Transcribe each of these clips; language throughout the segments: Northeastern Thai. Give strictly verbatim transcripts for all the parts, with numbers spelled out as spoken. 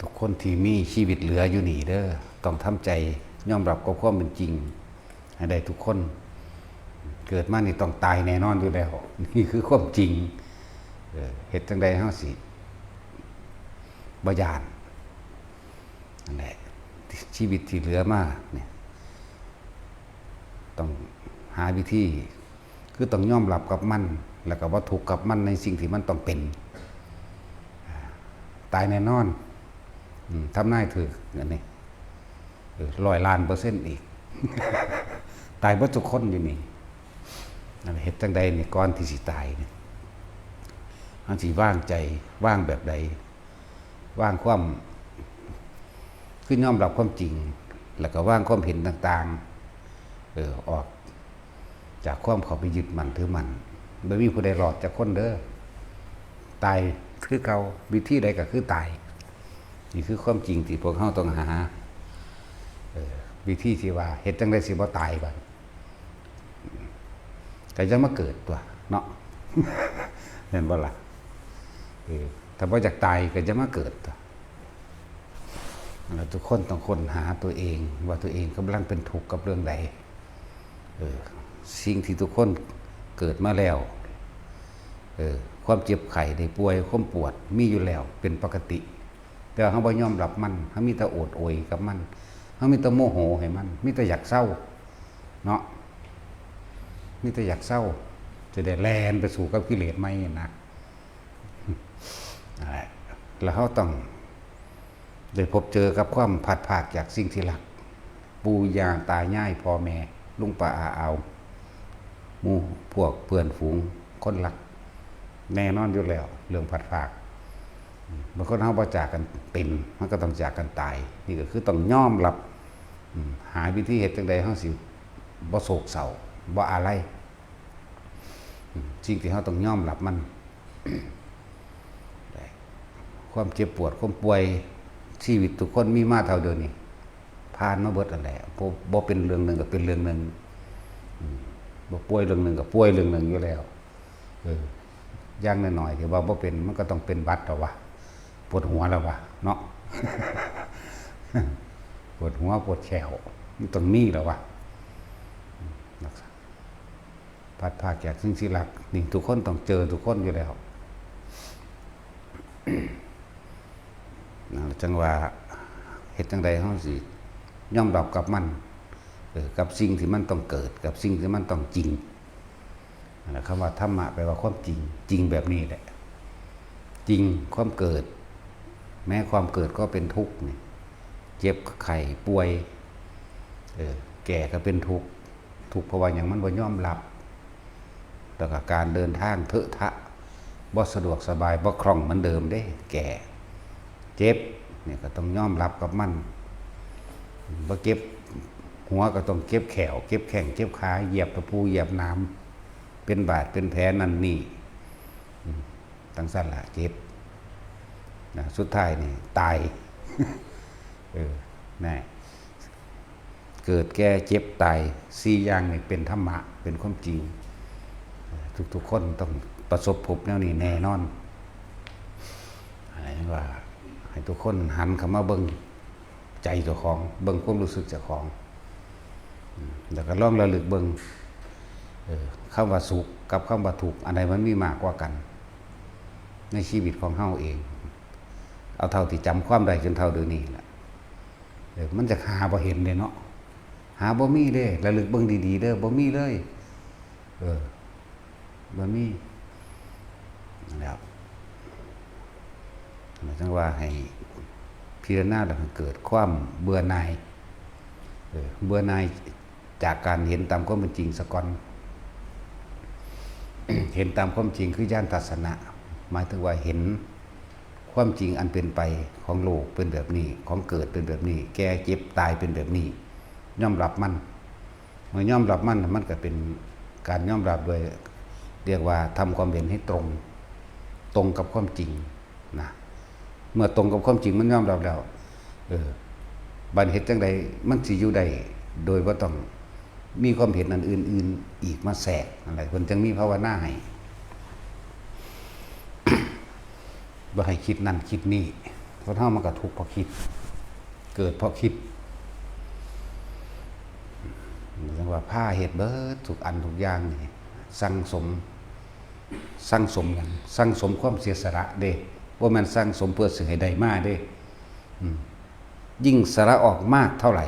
ทุกคนที่มีชีวิตเหลืออยู่นี่เด้อ ต้องทำใจยอมรับกับความเป็นจริงให้ได้ทุกคน เกิดมานี่ต้องตายแน่นอนอยู่แล้ว นี่คือความจริง เออ เฮ็ดจั่งใดเฮาสิบ่ย้าน นั่นแหละ ชีวิตที่เหลือมาเนี่ย ต้องหาวิธี คือต้องยอมรับกับมัน แล้วก็บ่ทุกข์กับมันในสิ่งที่มันต้องเป็น อ่า ตายแน่นอน อืม ทำนายถืกอันนี้ เออ ร้อยล้านเปอร์เซ็นต์อีก ตายเบิดทุกคนอยู่นี่ อันเฮ็ดจั่งใดนี่ ก่อนที่สิตายนี่ เฮาสิวางใจ วางแบบใด วางความ คือยอมรับความจริง แล้วก็วางความเห็นต่างๆ เออ ออกจากความเข้าไปยึดมั่นถือมั่น บ่มีผู้ใดรอดจักคนเด้อ ตายคือเก่า วิธีใดก็คือตาย นี่คือความจริงที่พวกเฮาต้องหา เออ วิธีที่ว่าเฮ็ดจั่งใดสิบ่ตายบัด ก็อย่ามาเกิดตั๊วเนาะ แม่นบ่ล่ะ เออ ถ้าบ่อยากตายก็อย่ามาเกิดตั๊ว แล้วทุกคนต้องค้นหาตัวเอง ว่าตัวเองกำลังเป็นทุกข์กับเรื่องใด เออ สิ่งที่ทุกคนเกิดมาแล้ว เออ ความเจ็บไข้ได้ป่วย ความปวดมีอยู่แล้ว เป็นปกติ แต่ว่าเฮาบ่ยอมรับมัน เฮามีแต่โอดโอยกับมัน เฮามีแต่โมโหให้มัน มีแต่อยากเซา เนาะ มีแต่อยากเซา จะได้แล่นไปสู้กับกิเลสใหม่นะ นั่นแหละ แล้วเฮาต้องได้พบเจอกับความพลัดพรากจากสิ่งที่รัก ปู่ย่าตายายพ่อแม่ ลุงป้าอาอาว หมู่พวกเพื่อนฝูงคนรัก แน่นอนอยู่แล้ว เรื่องพลัดพราก บางคนเฮาบ่จากกันเป็น มันก็ต้องจากกันตาย นี่ก็คือต้องยอมรับ อืม หาวิธีเฮ็ดจั่งใดเฮาสิบ่โศกเศร้า บ่อาลัย อืม สิ่งที่เฮาต้องยอมรับมัน ความเจ็บปวด ความป่วย ชีวิตทุกคนมีมาเท่าเดียวนี้ ผ่านมาเบิดนั่นแหละ บ่ บ่เป็นเรื่องหนึ่งก็เป็นเรื่องหนึ่ง อืม บ่ป่วยเรื่องหนึ่งก็ป่วยเรื่องหนึ่งอยู่แล้ว เออ อย่างน้อยๆ ที่ว่าบ่เป็น มันก็ต้องเป็นหวัดแล้ววะ ปวดหัวแล้ววะ เนาะ ปวดหัว ปวดแข้ว มันต้องมีแล้ววะ อืม รักษา พลัดพรากจากสิ่งที่รัก นี่ทุกคนต้องเจอทุกคนอยู่แล้ว นะ จั่งว่าเฮ็ดจั่งใดเฮาสิยอมรับกับมัน เออ กับสิ่งที่มันต้องเกิด กับสิ่งที่มันต้องจริง นั่นแหละ คำว่าธรรมะแปลว่าความจริง จริงแบบนี้แหละ จริงความเกิด แม้ความเกิดก็เป็นทุกข์นี่ เจ็บไข้ป่วย เออ แก่ก็เป็นทุกข์ ทุกข์เพราะว่าหยัง มันบ่ยอมรับ แล้วก็การเดินทางเถอะทะ บ่สะดวกสบาย บ่คล่องเหมือนเดิมเด้ แก่ เจ็บ นี่ก็ต้องยอมรับกับมัน บ่เจ็บหัวก็ต้องเจ็บแข้ว เจ็บแข้ง เจ็บขา เหยียบตะปู เหยียบหนาม เป็นบาดเป็นแผลนั่นนี่ อืม จั่งซั้นล่ะ เจ็บ นะ สุดท้ายนี่ตาย เออ แน่ เกิด แก่ เจ็บ ตาย สี่อย่างนี่เป็นธรรมะ เป็นความจริง ทุกๆคนต้องประสบพบแนวนี้แน่นอน ให้ว่า ให้ทุกคนหันเข้ามาเบิ่งใจเจ้าของ เบิ่งความรู้สึกเจ้าของ อืม แล้วก็ลองระลึกเบิ่ง เออ คำว่าสุขกับคำว่าทุกข์ อันใดมันมีมากกว่ากัน ในชีวิตของเฮาเอง เอาเท่าที่จำความได้จนเท่าเดี๋ยวนี้ล่ะ เออ มันจะหาบ่เห็นเด้เนาะ หาบ่มีเด้ ระลึกเบิ่งดีๆเด้อ บ่มีเลย เออ บ่มี นั่นแหละ หมายถึงว่าให้พิจารณาแล้วให้เกิดความเบื่อหน่าย เออ เบื่อหน่ายจากการเห็นตามความเป็นจริงซะก่อน เห็นตามความจริงคือญาณทัศนะ หมายถึงว่าเห็นความจริงอันเป็นไปของโลกเป็นแบบนี้ ของเกิดเป็นแบบนี้ แก่เจ็บตายเป็นแบบนี้ ยอมรับมัน เมื่อยอมรับมัน มันก็เป็นการยอมรับโดย เรียกว่าทำความเห็นให้ตรง ตรงกับความจริงนะ เมื่อตรงกับความจริงมันยอมรับแล้ว เออ บัดเฮ็ดจั่งใดมันสิอยู่ได้ โดยบ่ต้องมีความเห็นอันอื่นๆอีกมาแทรก นั่นแหละ เพิ่นจั่งมีภาวนาให้ บ่ให้คิดนั่นคิดนี่ คนเฮามันก็ทุกข์เพราะคิด เกิดเพราะคิด จั่งว่าพาเฮ็ดเบิดทุกอันทุกอย่างนี่ สั่งสม สั่งสมหยัง สั่งสมความเสียสละเด้ บ่แม่นสั่งสมเพื่อสิให้ได้มาเด้ อืม ยิ่งสละออกมากเท่าไหร่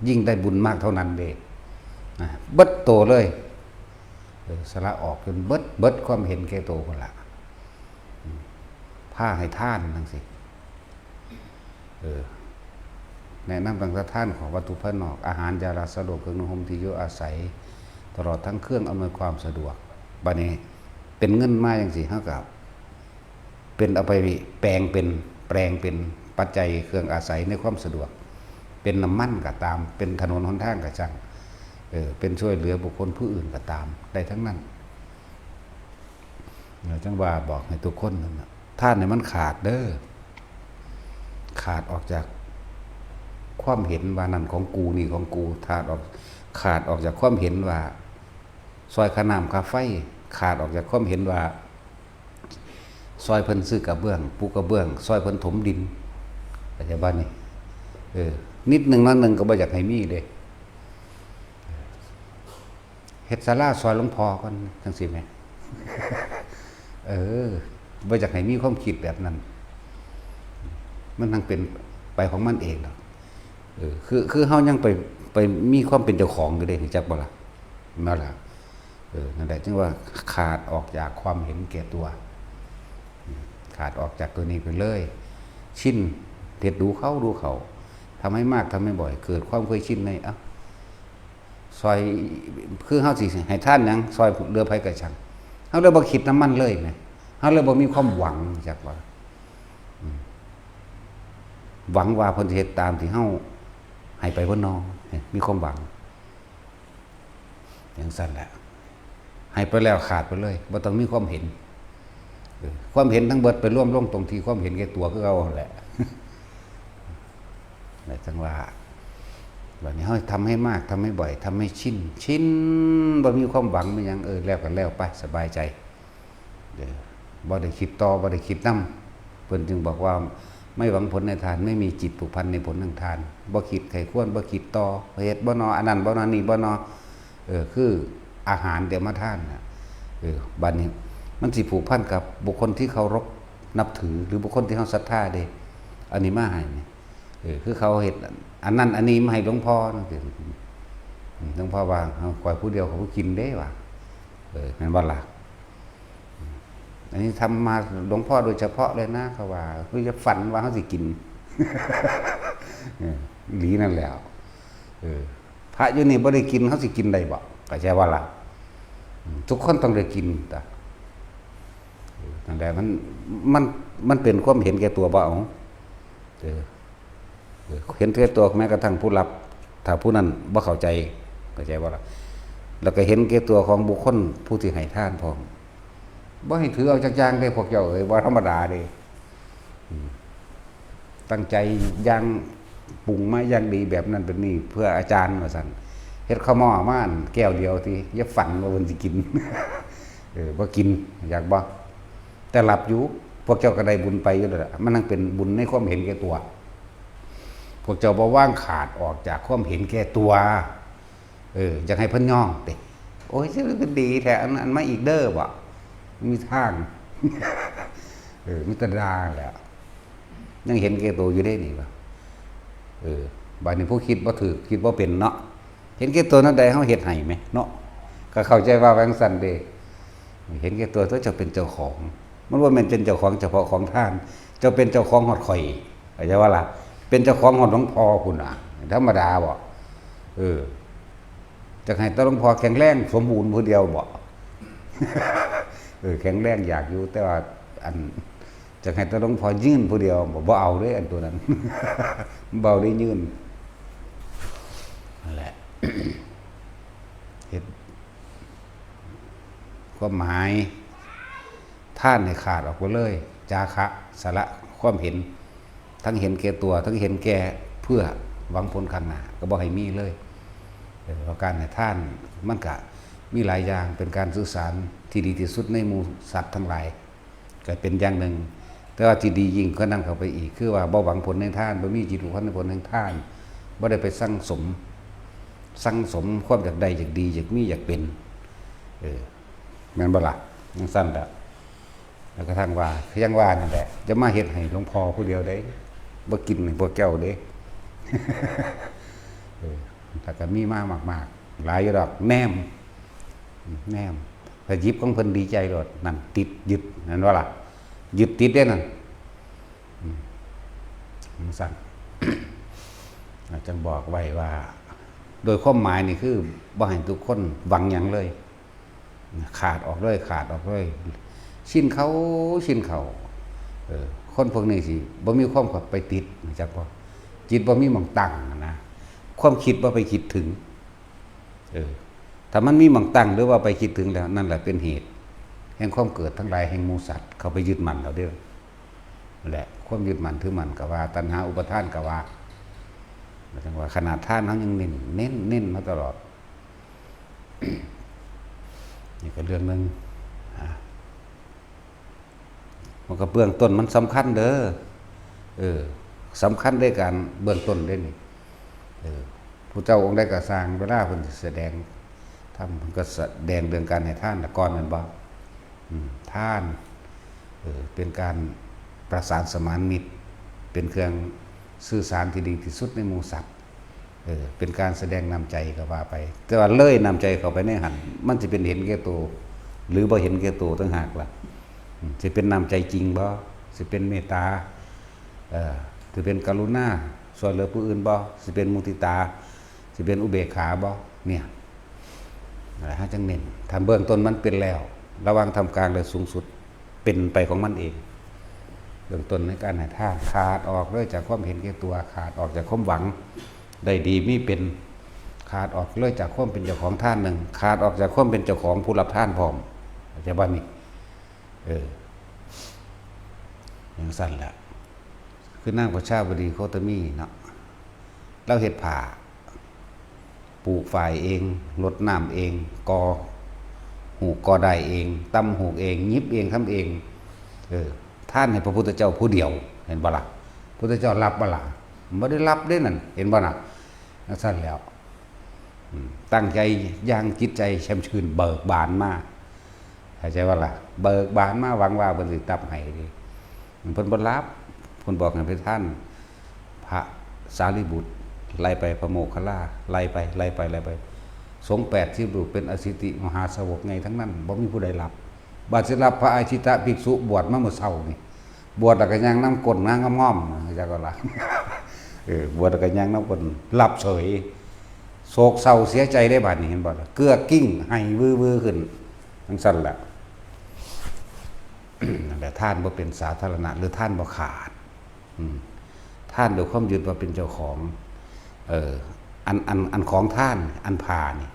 ยิ่งได้บุญมากเท่านั้นเด้ นะ เบิดโตเลย เออ สละออกจนเบิด เบิดความเห็นแก่โตพุ้นละ อืม พาให้ทานจั่งซี้ เออ แนะนำตั้งแต่ทานของวัตถุภายนอก อาหาร ยารักษาโรค เครื่องนุ่งห่ม ที่อยู่อาศัย ตลอดทั้งเครื่องอำนวยความสะดวก บัดนี้เป็นเงินมาจั่งซี้ เฮาก็เป็นเอาไปแปลงเป็น แปลงเป็นปัจจัยเครื่องอาศัยในความสะดวก เป็นน้ำมันก็ตาม เป็นถนนหนทางก็ช่าง เออ เป็นช่วยเหลือบุคคลผู้อื่นก็ตาม ได้ทั้งนั้น เออ จั่งว่าบอกให้ทุกคนนั่นน่ะ ทานให้มันขาดเด้อ ขาดออกจากความเห็นว่านั่นของกู นี่ของกู ขาดออก ขาดออกจากความเห็นว่า ซอยค่าน้ำค่าไฟ ขาดออกจากความเห็นว่า ซอยเพิ่นซื้อกระเบื้อง ปูกระเบื้อง ซอยเพิ่นถมดิน เข้าใจบ่นี่ เออ นิดหนึ่งน้อยหนึ่งก็บ่อยากให้มีเด้ เฮ็ดศาลาซอยหลวงพ่อก่อน จั่งซี้แหม เออ บ่อยากให้มีความคิดแบบนั้น มันจั่งเป็นไปของมันเองดอก เออ คือ คือเฮายังไป ไปมีความเป็นเจ้าของอยู่เด้ รู้จักบ่ล่ะ แม่นบ่ล่ะ เออ นั่นแหละ จั่งว่าขาดออกจากความเห็นแก่ตัว ขาดออกจากตัวนี้ไปเลย ชิน เฮ็ดดูเข้า ดูเข้า ทำให้มาก ทำให้บ่อย เกิดความเคยชินใน เอ้า ซอย คือเฮาสิให้ทานหยัง ซอยเหลือไผก็ช่าง เฮาเลยบ่คิดนำมันเลยแหม เฮาเลยบ่มีความหวัง จักว่า อืม หวังว่าเพิ่นสิเฮ็ดตามที่เฮาให้ไปบ่นอ มีความหวัง จั่งซั้นแหละ ให้ไปแล้วขาดไปเลย บ่ต้องมีความเห็น เออ ความเห็นทั้งเบิดไปรวมลงตรงที่ความเห็นแก่ตัวคือเก่าหั่นแหละ นั่นจั่งว่า บัดนี้เฮาทำให้มาก ทำให้บ่อย ทำให้ชิน ชิน บ่มีความหวัง บ่หยัง เออ แล้วก็แล้วไป สบายใจ เด้อ บ่ได้คิดต่อ บ่ได้คิดนำ เพิ่นจึงบอกว่า ไม่หวังผลในทาน ไม่มีจิตผูกพันในผลแห่งทาน บ่คิดใคร่ครวญ บ่คิดต่อ เฮ็ดบ่นอ อันนั้นบ่นอ นี่บ่นอ เออ คืออาหารที่เอามาทานน่ะ เออ บัดนี้มันสิผูกพันกับบุคคลที่เคารพนับถือ หรือบุคคลที่เฮาศรัทธาเด้ อันนี้มาให้นี่ เออ คือเขาเฮ็ดอันนั้นอันนี้มาให้หลวงพ่อจั่งซี้ อืม หลวงพ่อว่า "เอา ข้อยผู้เดียวข้อยบ่กินเด้" ว่า เออ แม่นบ่ล่ะ อืม อันนี้ทำมาหลวงพ่อโดยเฉพาะเลยนะ เขาว่า คืออย่าฝันว่าเฮาสิกิน เออ อีหลีนั่นแหละ เออ พระอยู่นี่บ่ได้กิน เฮาสิกินได้บ่ เข้าใจบ่ล่ะ อืม ทุกคนต้องได้กินตา เออ นั่นแหละ มัน มัน มันเป็นความเห็นแก่ตัวบ่เอา เออ เออ เห็นแก่ตัวแม้กระทั่งผู้รับ ถ้าผู้นั้นบ่เข้าใจ เข้าใจบ่ล่ะ แล้วก็เห็นแก่ตัวของบุคคลผู้ที่ให้ทานพร้อม บ่ให้ถือเอาจักอย่างเด้พวกเจ้าเอ้ย บ่ธรรมดาเด้ อืม ตั้งใจอย่างปรุงมาอย่างดีแบบนั้นแบบนี้ เพื่ออาจารย์ว่าซั่น เฮ็ดข้าวหม้อมาอันแก้วเดียวติ อย่าฝันว่าเพิ่นสิกิน เออ บ่กิน อยากบ่ แต่หลับอยู่ พวกเจ้าก็ได้บุญไปอยู่แล้วล่ะ มันจั่งเป็นบุญในความเห็นแก่ตัว พวกเจ้าบ่วางขาดออกจากความเห็นแก่ตัว เออ อยากให้เพิ่นย่องติ "โอ้ย สิเป็นดีแท้ อัน อันมาอีกเด้อ" บ่ มีทาง เออ มีแต่ด่าแหละ ยังเห็นแก่ตัวอยู่เด้นี่ว่า เออ บัดนี้ผู้คิดบ่ถูก คิดบ่เป็นเนาะ เห็นแก่ตัวนั่นใดเฮาเฮ็ดให้แหมเนาะ ก็เข้าใจว่าว่าจั่งซั้นเด้ เห็นแก่ตัว ตัวเจ้าเป็นเจ้าของ มันบ่แม่นเป็นเจ้าของเฉพาะของทาน เจ้าเป็นเจ้าของฮอดข่อย เข้าใจบ่ล่ะ เป็นเจ้าของฮอดหลวงพ่อพุ้นน่ะ ธรรมดาบ่ เออ จักให้แต่หลวงพ่อแข็งแรงสมบูรณ์ผู้เดียวบ่ เออ แข็งแรงอยากอยู่ แต่ว่าอัน จักให้แต่หลวงพ่อยืนผู้เดียวบ่ บ่เอาเด้ อันตัวนั้น บ่เอาได้ยืน นั่นแหละ เฮ็ด ความหมาย ทานให้ขาดออกไปเลย จาคะ สละความเห็น ทั้งเห็นแก่ตัว ทั้งเห็นแก่เพื่อหวังผลข้างหน้า ก็บ่ให้มีเลย เออ เพราะการให้ทานมันก็มีหลายอย่าง เป็นการสื่อสารที่ดีที่สุดในหมู่สัตว์ทั้งหลาย ก็เป็นอย่างหนึ่ง แ แต่ว่าที่ดียิ่งกว่านั้นเข้าไปอีก คือว่าบ่หวังผลแห่งทาน บ่มีจิตผูกพันในผลแห่งทาน บ่ได้ไปสั่งสม สั่งสมความอยากได้ อยากดี อยากมี อยากเป็น เออ แม่นบ่ล่ะ? จั่งซั้นแหละ แล้วกระทั่งว่า คือยังว่านั่นแหละ จะมาเฮ็ดให้หลวงพ่อผู้เดียวเด้ บ่กินให้พวกเจ้าเด้ เออ แล้วก็มีมามากๆ หลายอยู่ดอก แนม แนม ถ้าหยิบของเพิ่นดีใจโลด นั่นติดยึด แม่นบ่ล่ะ? ยึดติดเด้นั่น อืม จั่งซั้น อาจารย์บอกไว้ว่า โดยความหมายนี่คือบ่ให้ทุกคนหวังหยังเลย ขาดออกเลย ขาดออกเลย สิ้นเขา สิ้นเขา เออ คนพวกนี้สิบ่มีความเข้าไปติด รู้จักบ่? จิตบ่มีหม่องตั้งนะ ความคิดบ่ไปคิดถึง เออ ถ้ามันมีหม่องตั้งหรือว่าไปคิดถึงแล้ว นั่นแหละเป็นเหตุ แห่งความเกิดทั้งหลาย แห่งหมู่สัตว์ เข้าไปยึดมั่นเอาเด้อ นั่นแหละ ความยึดมั่นถือมั่นก็ว่า ตัณหาอุปาทานก็ว่า หมายถึงว่าขนาดทานเฮายังเน้น เน้น เน้นมาตลอด นี่ก็เรื่องหนึ่ง อ่ะ มันก็เบื้องต้นมันสำคัญเด้อ เออ สำคัญในการเบื้องต้นเด้นี่ เออ ผู้เจ้าองค์ใดก็ซ่าง เวลาเพิ่นสิแสดงธรรม เพิ่นก็แสดงเรื่องการให้ทานละก่อน แม่นบ่? อืม ทาน เออ เป็นการประสานสมานมิตร เป็นเครื่องสื่อสารที่ดีที่สุดในหมู่สัตว์ เออ เป็นการแสดงน้ำใจก็ว่าไป แต่ว่าเลยน้ำใจเข้าไปในหั่น มันสิเป็นเห็นแก่ตัว หรือบ่เห็นแก่ตัวต่างหากล่ะ อืม สิเป็นน้ำใจจริงบ่? สิเป็นเมตตา เออ สิเป็นกรุณา ช่วยเหลือผู้อื่นบ่? สิเป็นมุทิตา สิเป็นอุเบกขาบ่? เนี่ย เฮาจั่งเน้น ถ้าเบื้องต้นมันเป็นแล้ว ระหว่างท่ามกลางและสูงสุด เป็นไปของมันเอง เบื้องต้นในการให้ทาน ขาดออกเลยจากความเห็นแก่ตัว ขาดออกจากความหวังได้ดีมีเป็น ขาดออกเลยจากความเป็นเจ้าของทานหนึ่ง ขาดออกจากความเป็นเจ้าของผู้รับทานพร้อม เข้าใจบ่นี่? เออ จั่งซั้นแหละ คือนางประชาวดีโคตมีเนาะ ลาวเฮ็ดผ้า ปลูกฝ้ายเอง รดน้ำเอง ก่อฮูกก่อด้ายเอง ตำฮูกเอง หยิบเอง ทำเอง เออ ทานให้พระพุทธเจ้าผู้เดียว เห็นบ่ล่ะ? พุทธเจ้ารับบ่ล่ะ? บ่ได้รับเด้นั่น เห็นบ่น่ะ? จั่งซั้นแล้ว อืม ตั้งใจอย่างจิตใจแช่มชื่นเบิกบานมา เข้าใจบ่ล่ะ? เบิกบานมาหวังว่าเพิ่นสิตับให้เด้ เพิ่นบ่รับ เพิ่นบอกให้ไปทานพระสารีบุตร ไล่ไปพระโมคคัลลา ไล่ไป ไล่ไป ไล่ไป สงฆ์แปดสิบรูปเป็นอสิติมหาสาวกใหญ่ทั้งนั้น บ่มีผู้ใดรับ บัดสิรับพระอาชิตะภิกษุบวชมาเมื่อเช้านี่ บวชแล้วก็ย่างนำก้นนางงอมๆ จักว่าล่ะ เออ บวชแล้วก็ย่างนำก้น รับเฉย โศกเศร้าเสียใจได้บาดนี้ เห็นบ่ล่ะ? เกือกกิ้ง ไห้วื้อๆ ขึ้น จั่งซั้นล่ะ นั่นแหละ ทานบ่เป็นสาธารณะ หรือทานบ่ขาด อืม ทานด้วยความยึดว่าเป็นเจ้าของ เออ อัน อัน อันของทาน อันผ้านี่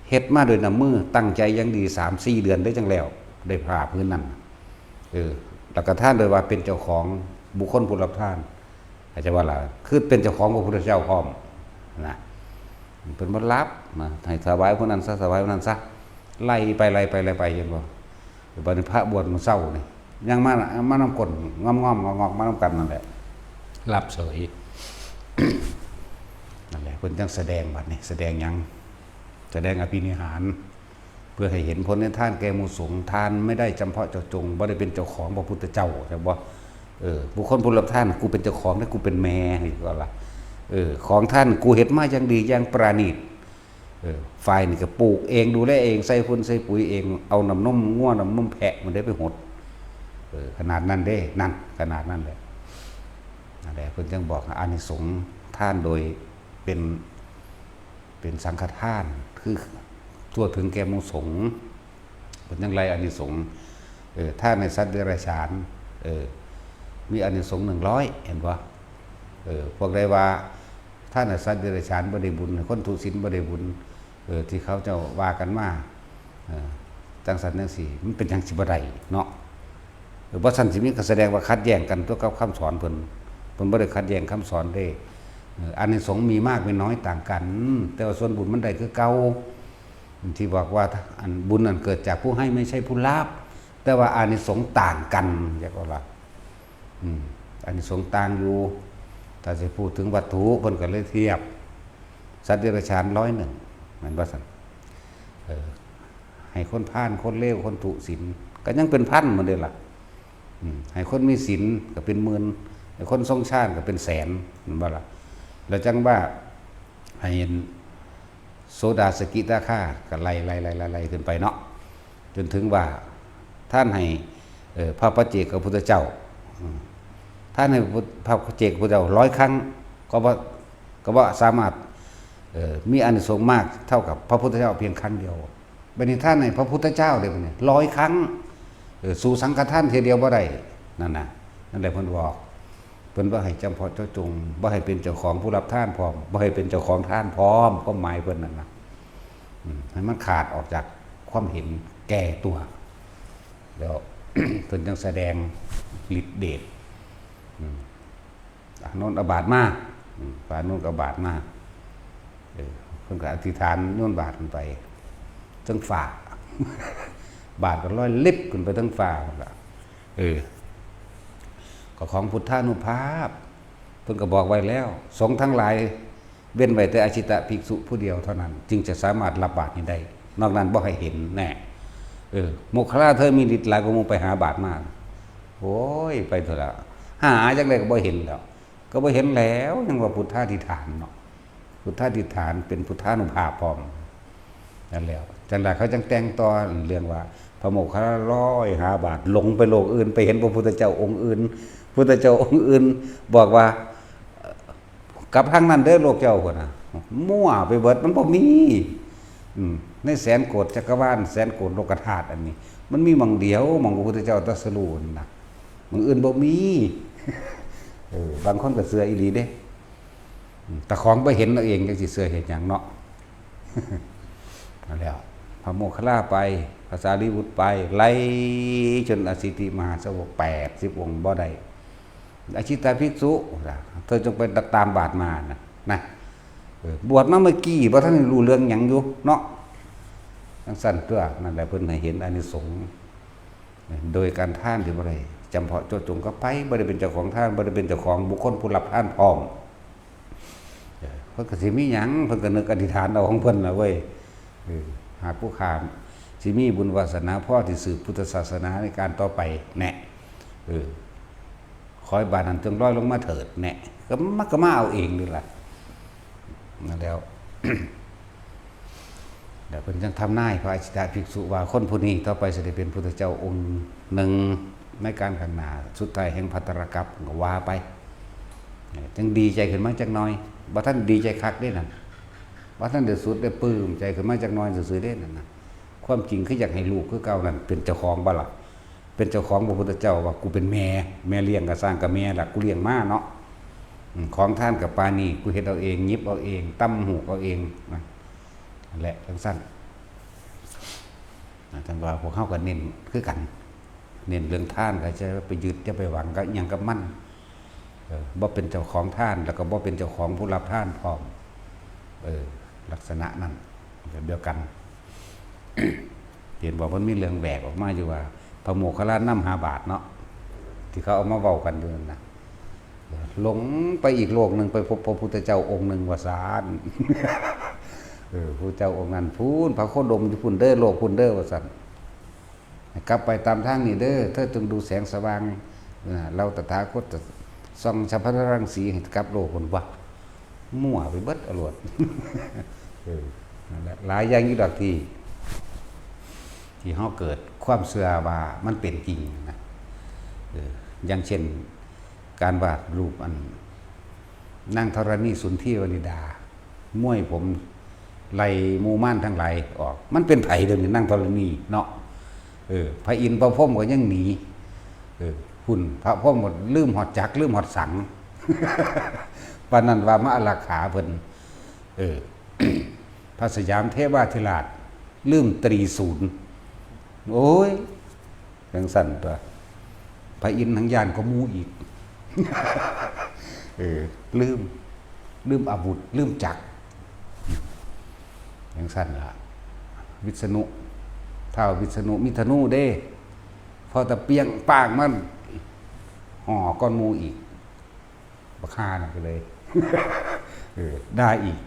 เฮ็ดมาด้วยน้ำมือ ตั้งใจอย่างดี สามสี่เดือนได้จั่งแล้ว ได้ผ้าผืนนั้น เออ แล้วก็ทานโดยว่าเป็นเจ้าของบุคคลผู้รับทาน เข้าใจบ่ล่ะ? คือเป็นเจ้าของพระพุทธเจ้าพร้อมนะ เพิ่นบ่รับนะ ให้ถวายผู้นั้นซะ ถวายผู้นั้นซะ ไล่ไป ไล่ไป ไล่ไป เห็นบ่? บัดนี้พระบวชมื้อเช้านี่ ยังมา มานำก้น งอมๆ งอกๆ มานำกันนั่นแหละ รับเฉย นั่นแหละ เพิ่นจั่งแสดงบัดนี้ แสดงหยัง? แสดงอภินิหาร เพื่อให้เห็นผลในทานแก่หมู่สงฆ์ ทานไม่ได้จำเพาะเจาะจง บ่ได้เป็นเจ้าของพระพุทธเจ้า ใช่บ่? เออ บุคคลผู้รับทาน กูเป็นเจ้าของและกูเป็นแม่ นี่ก็ละ เออ ของทานกูเฮ็ดมาอย่างดีอย่างประณีต เออ ฝ้ายนี่ก็ปลูกเอง ดูแลเอง ใส่ฝุ่นใส่ปุ๋ยเอง เอาน้ำนมงัวน้ำนมแพะมันได้ไปหด เออ ขนาดนั้นเด้ นั่น ขนาดนั้นแหละ นั่นแหละ เพิ่นจั่งบอกอานิสงส์ทานโดยเป็น เป็นสังฆทาน คือทั่วถึงแก่หมู่สงฆ์ เพิ่นจั่งไล่อานิสงส์ เออ ทานให้สัตว์เดรัจฉาน เออ มีอานิสงส์หนึ่งร้อย เห็นบ่? เออ พวกใดว่าทานให้สัตว์เดรัจฉานบ่ได้บุญ คนทุศีลบ่ได้บุญ เออ ที่เขาเจ้าว่ากันมา เออ จั่งซั้นจั่งซี้ มันเป็นหยังสิบ่ได้เนาะ เออ บ่ซั้นสิมีก็แสดงว่าขัดแย้งกันตัวกับคำสอนเพิ่น เพิ่นบ่ได้ขัดแย้งคำสอนเด้ เออ อานิสงส์มีมากมีน้อยต่างกัน แต่ว่าส่วนบุญมันได้คือเก่า ที่บอกว่าอันบุญอันเกิดจากผู้ให้ไม่ใช่ผู้รับ แต่ว่าอานิสงส์ต่างกัน จักว่าล่ะ อืม อานิสงส์ต่างอยู่ ถ้าสิพูดถึงวัตถุ เพิ่นก็เลยเทียบ สัตว์เดรัจฉานร้อยหนึ่ง แม่นบ่ซั่น เออ ให้คนพาล คนเลว คนทุศีล ก็ยังเป็นพันหมดเด้ล่ะ อืม ให้คนมีศีลก็เป็นหมื่น ให้คนทรงฌานก็เป็นแสน แม่นบ่ล่ะ แล้วจั่งว่า ให้เห็น โสดาสกิทาคา ก็ไล่ ไล่ ไล่ ไล่ ไล่ขึ้นไปเนาะ จนถึงว่า ท่านให้ เอ่อ พระปัจเจกพุทธเจ้า อืม ท่านให้พระปัจเจกพุทธเจ้าร้อยครั้ง ก็บ่ ก็บ่สามารถ เอ่อ มีอานิสงส์มากเท่ากับพระพุทธเจ้าเพียงครั้งเดียว บัดนี้ท่านให้พระพุทธเจ้าเด้บัดนี้ ร้อยครั้ง เออ สู้สังฆทานเทื่อเดียวบ่ได้ นั่นน่ะ นั่นแหละเพิ่นบอก เพิ่นบ่ให้จำเพาะเจาะจง บ่ให้เป็นเจ้าของผู้รับทานพร้อม บ่ให้เป็นเจ้าของทานพร้อม ความหมายเพิ่นนั่นน่ะ อืม ให้มันขาดออกจากความเห็นแก่ตัว แล้ว เพิ่นจั่งแสดงฤทธิ์เดช อืม อานนท์เอาบาตรมา อืม พระอานนท์ก็เอาบาตรมา เออ เพิ่นก็อธิษฐานโยนบาตรขึ้นไปเทิงฟ้า บาตรก็ลอยลิบขึ้นไปเทิงฟ้า เพิ่นก็ เออ ก็ของพุทธานุภาพ เพิ่นก็บอกไว้แล้ว สงฆ์ทั้งหลาย เว้นไว้แต่อาชิตะภิกษุผู้เดียวเท่านั้น จึงจะสามารถรับบาตรนี้ได้ นอกนั้นบ่ให้เห็นแน่ เออ โมคคัลลาเธอมีฤทธิ์หลายกว่าหมู่ ไปหาบาตรมา โอ้ย ไปเถอะละ หาจั่งใดก็บ่เห็นแล้ว ก็บ่เห็นแล้ว ยังว่าพุทธาธิษฐานเนาะ พุทธาธิษฐานเป็นพุทธานุภาพพร้อม นั่นแหละ จั่งใดเขาจั่งแต่งต่อเรื่องว่า พระโมคคัลลาลอยหาบาตร หลงไปโลกอื่น ไปเห็นพระพุทธเจ้าองค์อื่น พุทธเจ้าองค์อื่น บอกว่า กลับทางนั้นเด้อโลกเจ้าพุ้นน่ะ มั่วไปเบิด มันบ่มี อืม ในแสนโกฏจักรวาล แสนโกฏโลกธาตุอันนี้ มันมีหม่องเดียว หม่องพระพุทธเจ้าตรัสรู้นั่นน่ะ หม่องอื่นบ่มี เออ บางคนก็เชื่ออีหลีเด้ อืม แต่ของบ่เห็นเอาเองจั่งสิเชื่อเฮ็ดหยังเนาะ นั่นแหละ พระโมคคัลลาไป พระสารีบุตรไป ไล่จนอสิทธิมหาสาวกแปดสิบองค์บ่ได้ อาชิตาภิกษุ เธอจงไปตามบาตรมานะ นะ เออ บวชมาเมื่อกี้ บ่ทันได้รู้เรื่องหยังอยู่เนาะ จั่งซั่นตัว นั่นแหละเพิ่นให้เห็นอานิสงส์ โดยการทานที่บ่ได้จำเพาะเจาะจงกับไผ บ่ได้เป็นเจ้าของทาน บ่ได้เป็นเจ้าของบุคคลผู้รับทานพร้อม เออ เพิ่นก็สิมีหยัง เพิ่นก็นึกอธิษฐานเอาของเพิ่นล่ะเว้ย เออ หากผู้ข้าสิมีบุญวาสนาพอที่สืบพุทธศาสนาในการต่อไปแน่ เออ ขอให้บาตรนั้นจงลอยลงมาเถิดแน่ ก็มา ก็มาเอาเองนี่ล่ะ นั่นแล้ว แล้วเพิ่นจั่งทำนายพระอาชิตะภิกษุว่า คนผู้นี้ต่อไปสิได้เป็นพุทธเจ้าองค์หนึ่งในการข้างหน้า สุดท้ายแห่งภัทรกัปปะก็ว่าไป จั่งดีใจขึ้นมาจักหน่อย บ่ทันดีใจคักเด้นั่น บ่ทันได้สุดได้ปลื้มใจขึ้นมาจักหน่อยซื่อๆเด้นั่นน่ะ ความจริงคืออยากให้ลูกคือเก่านั่นเป็นเจ้าของบ่ล่ะ เป็นเจ้าของพระพุทธเจ้าว่า กูเป็นแม่ แม่เลี้ยงก็ซ่างกับแม่ล่ะ กูเลี้ยงมาเนาะ อืม ของทานกับปานนี้ กูเฮ็ดเอาเอง หยิบเอาเอง ตำหูกเอาเองนะ นั่นแหละ จั่งซั่น นะ จั่งว่าพวกเฮาก็เน้นคือกัน เน้นเรื่องทาน ก็จะไปยึด จะไปหวังกับหยังกับมัน เออ บ่เป็นเจ้าของทาน แล้วก็บ่เป็นเจ้าของผู้รับทานพร้อม เออ ลักษณะนั้น แบบเดียวกัน เห็นบอกมันมีเรื่องแหวกออกมาอยู่ว่า พระโมคคัลลานำหาบาตรเนาะ ที่เขาเอามาเว้ากันอยู่นั่นน่ะ หลงไปอีกโลกหนึ่ง ไปพบพระพุทธเจ้าองค์หนึ่งว่าซาน เออ พระเจ้าองค์นั้นพู้น พระโคดมอยู่พู้นเด้อ โลกพู้นเด้อว่าซั่น กลับไปตามทางนี้เด้อ เธอจงดูแสงสว่าง เออ เราตถาคตจะส่องฉัพพะรังสีให้กลับโลกพู้นวะ มั่วไปเบิดอรวด เออ นั่นแหละ หลายอย่างอยู่ดอกที่ ที่เฮาเกิดความเชื่อว่ามันเป็นจริงนะ เออ อย่างเช่น การวาดรูปอัน นางธรณีสุนทรีวนิดา ม้วยผมไล่หมู่มารทั้งหลายออก มันเป็นไผเดี๋ยวนี้ นางธรณีเนาะ เออ พระอินทร์พระพรหมก็ยังหนี เออ พุ้น พระพรหมก็ลืมฮอดจักร ลืมฮอดสัง ปานนั้นว่ามาอารักขาเพิ่น เออ พระสยามเทวาธิราช ลืมตรีศูนย์ โอ้ย จั่งซั่นตัว พระอินทร์ทั้งย้านก็หมู่อีก เออ ลืม ลืมอาวุธ ลืมจักร จั่งซั่นล่ะ วิษณุ ท้าววิษณุมีธนูเด้ พอตะเปียงป้างมัน ห่อก้อนหมู่อีก บักห่านั่นก็เลย เออด่าอีก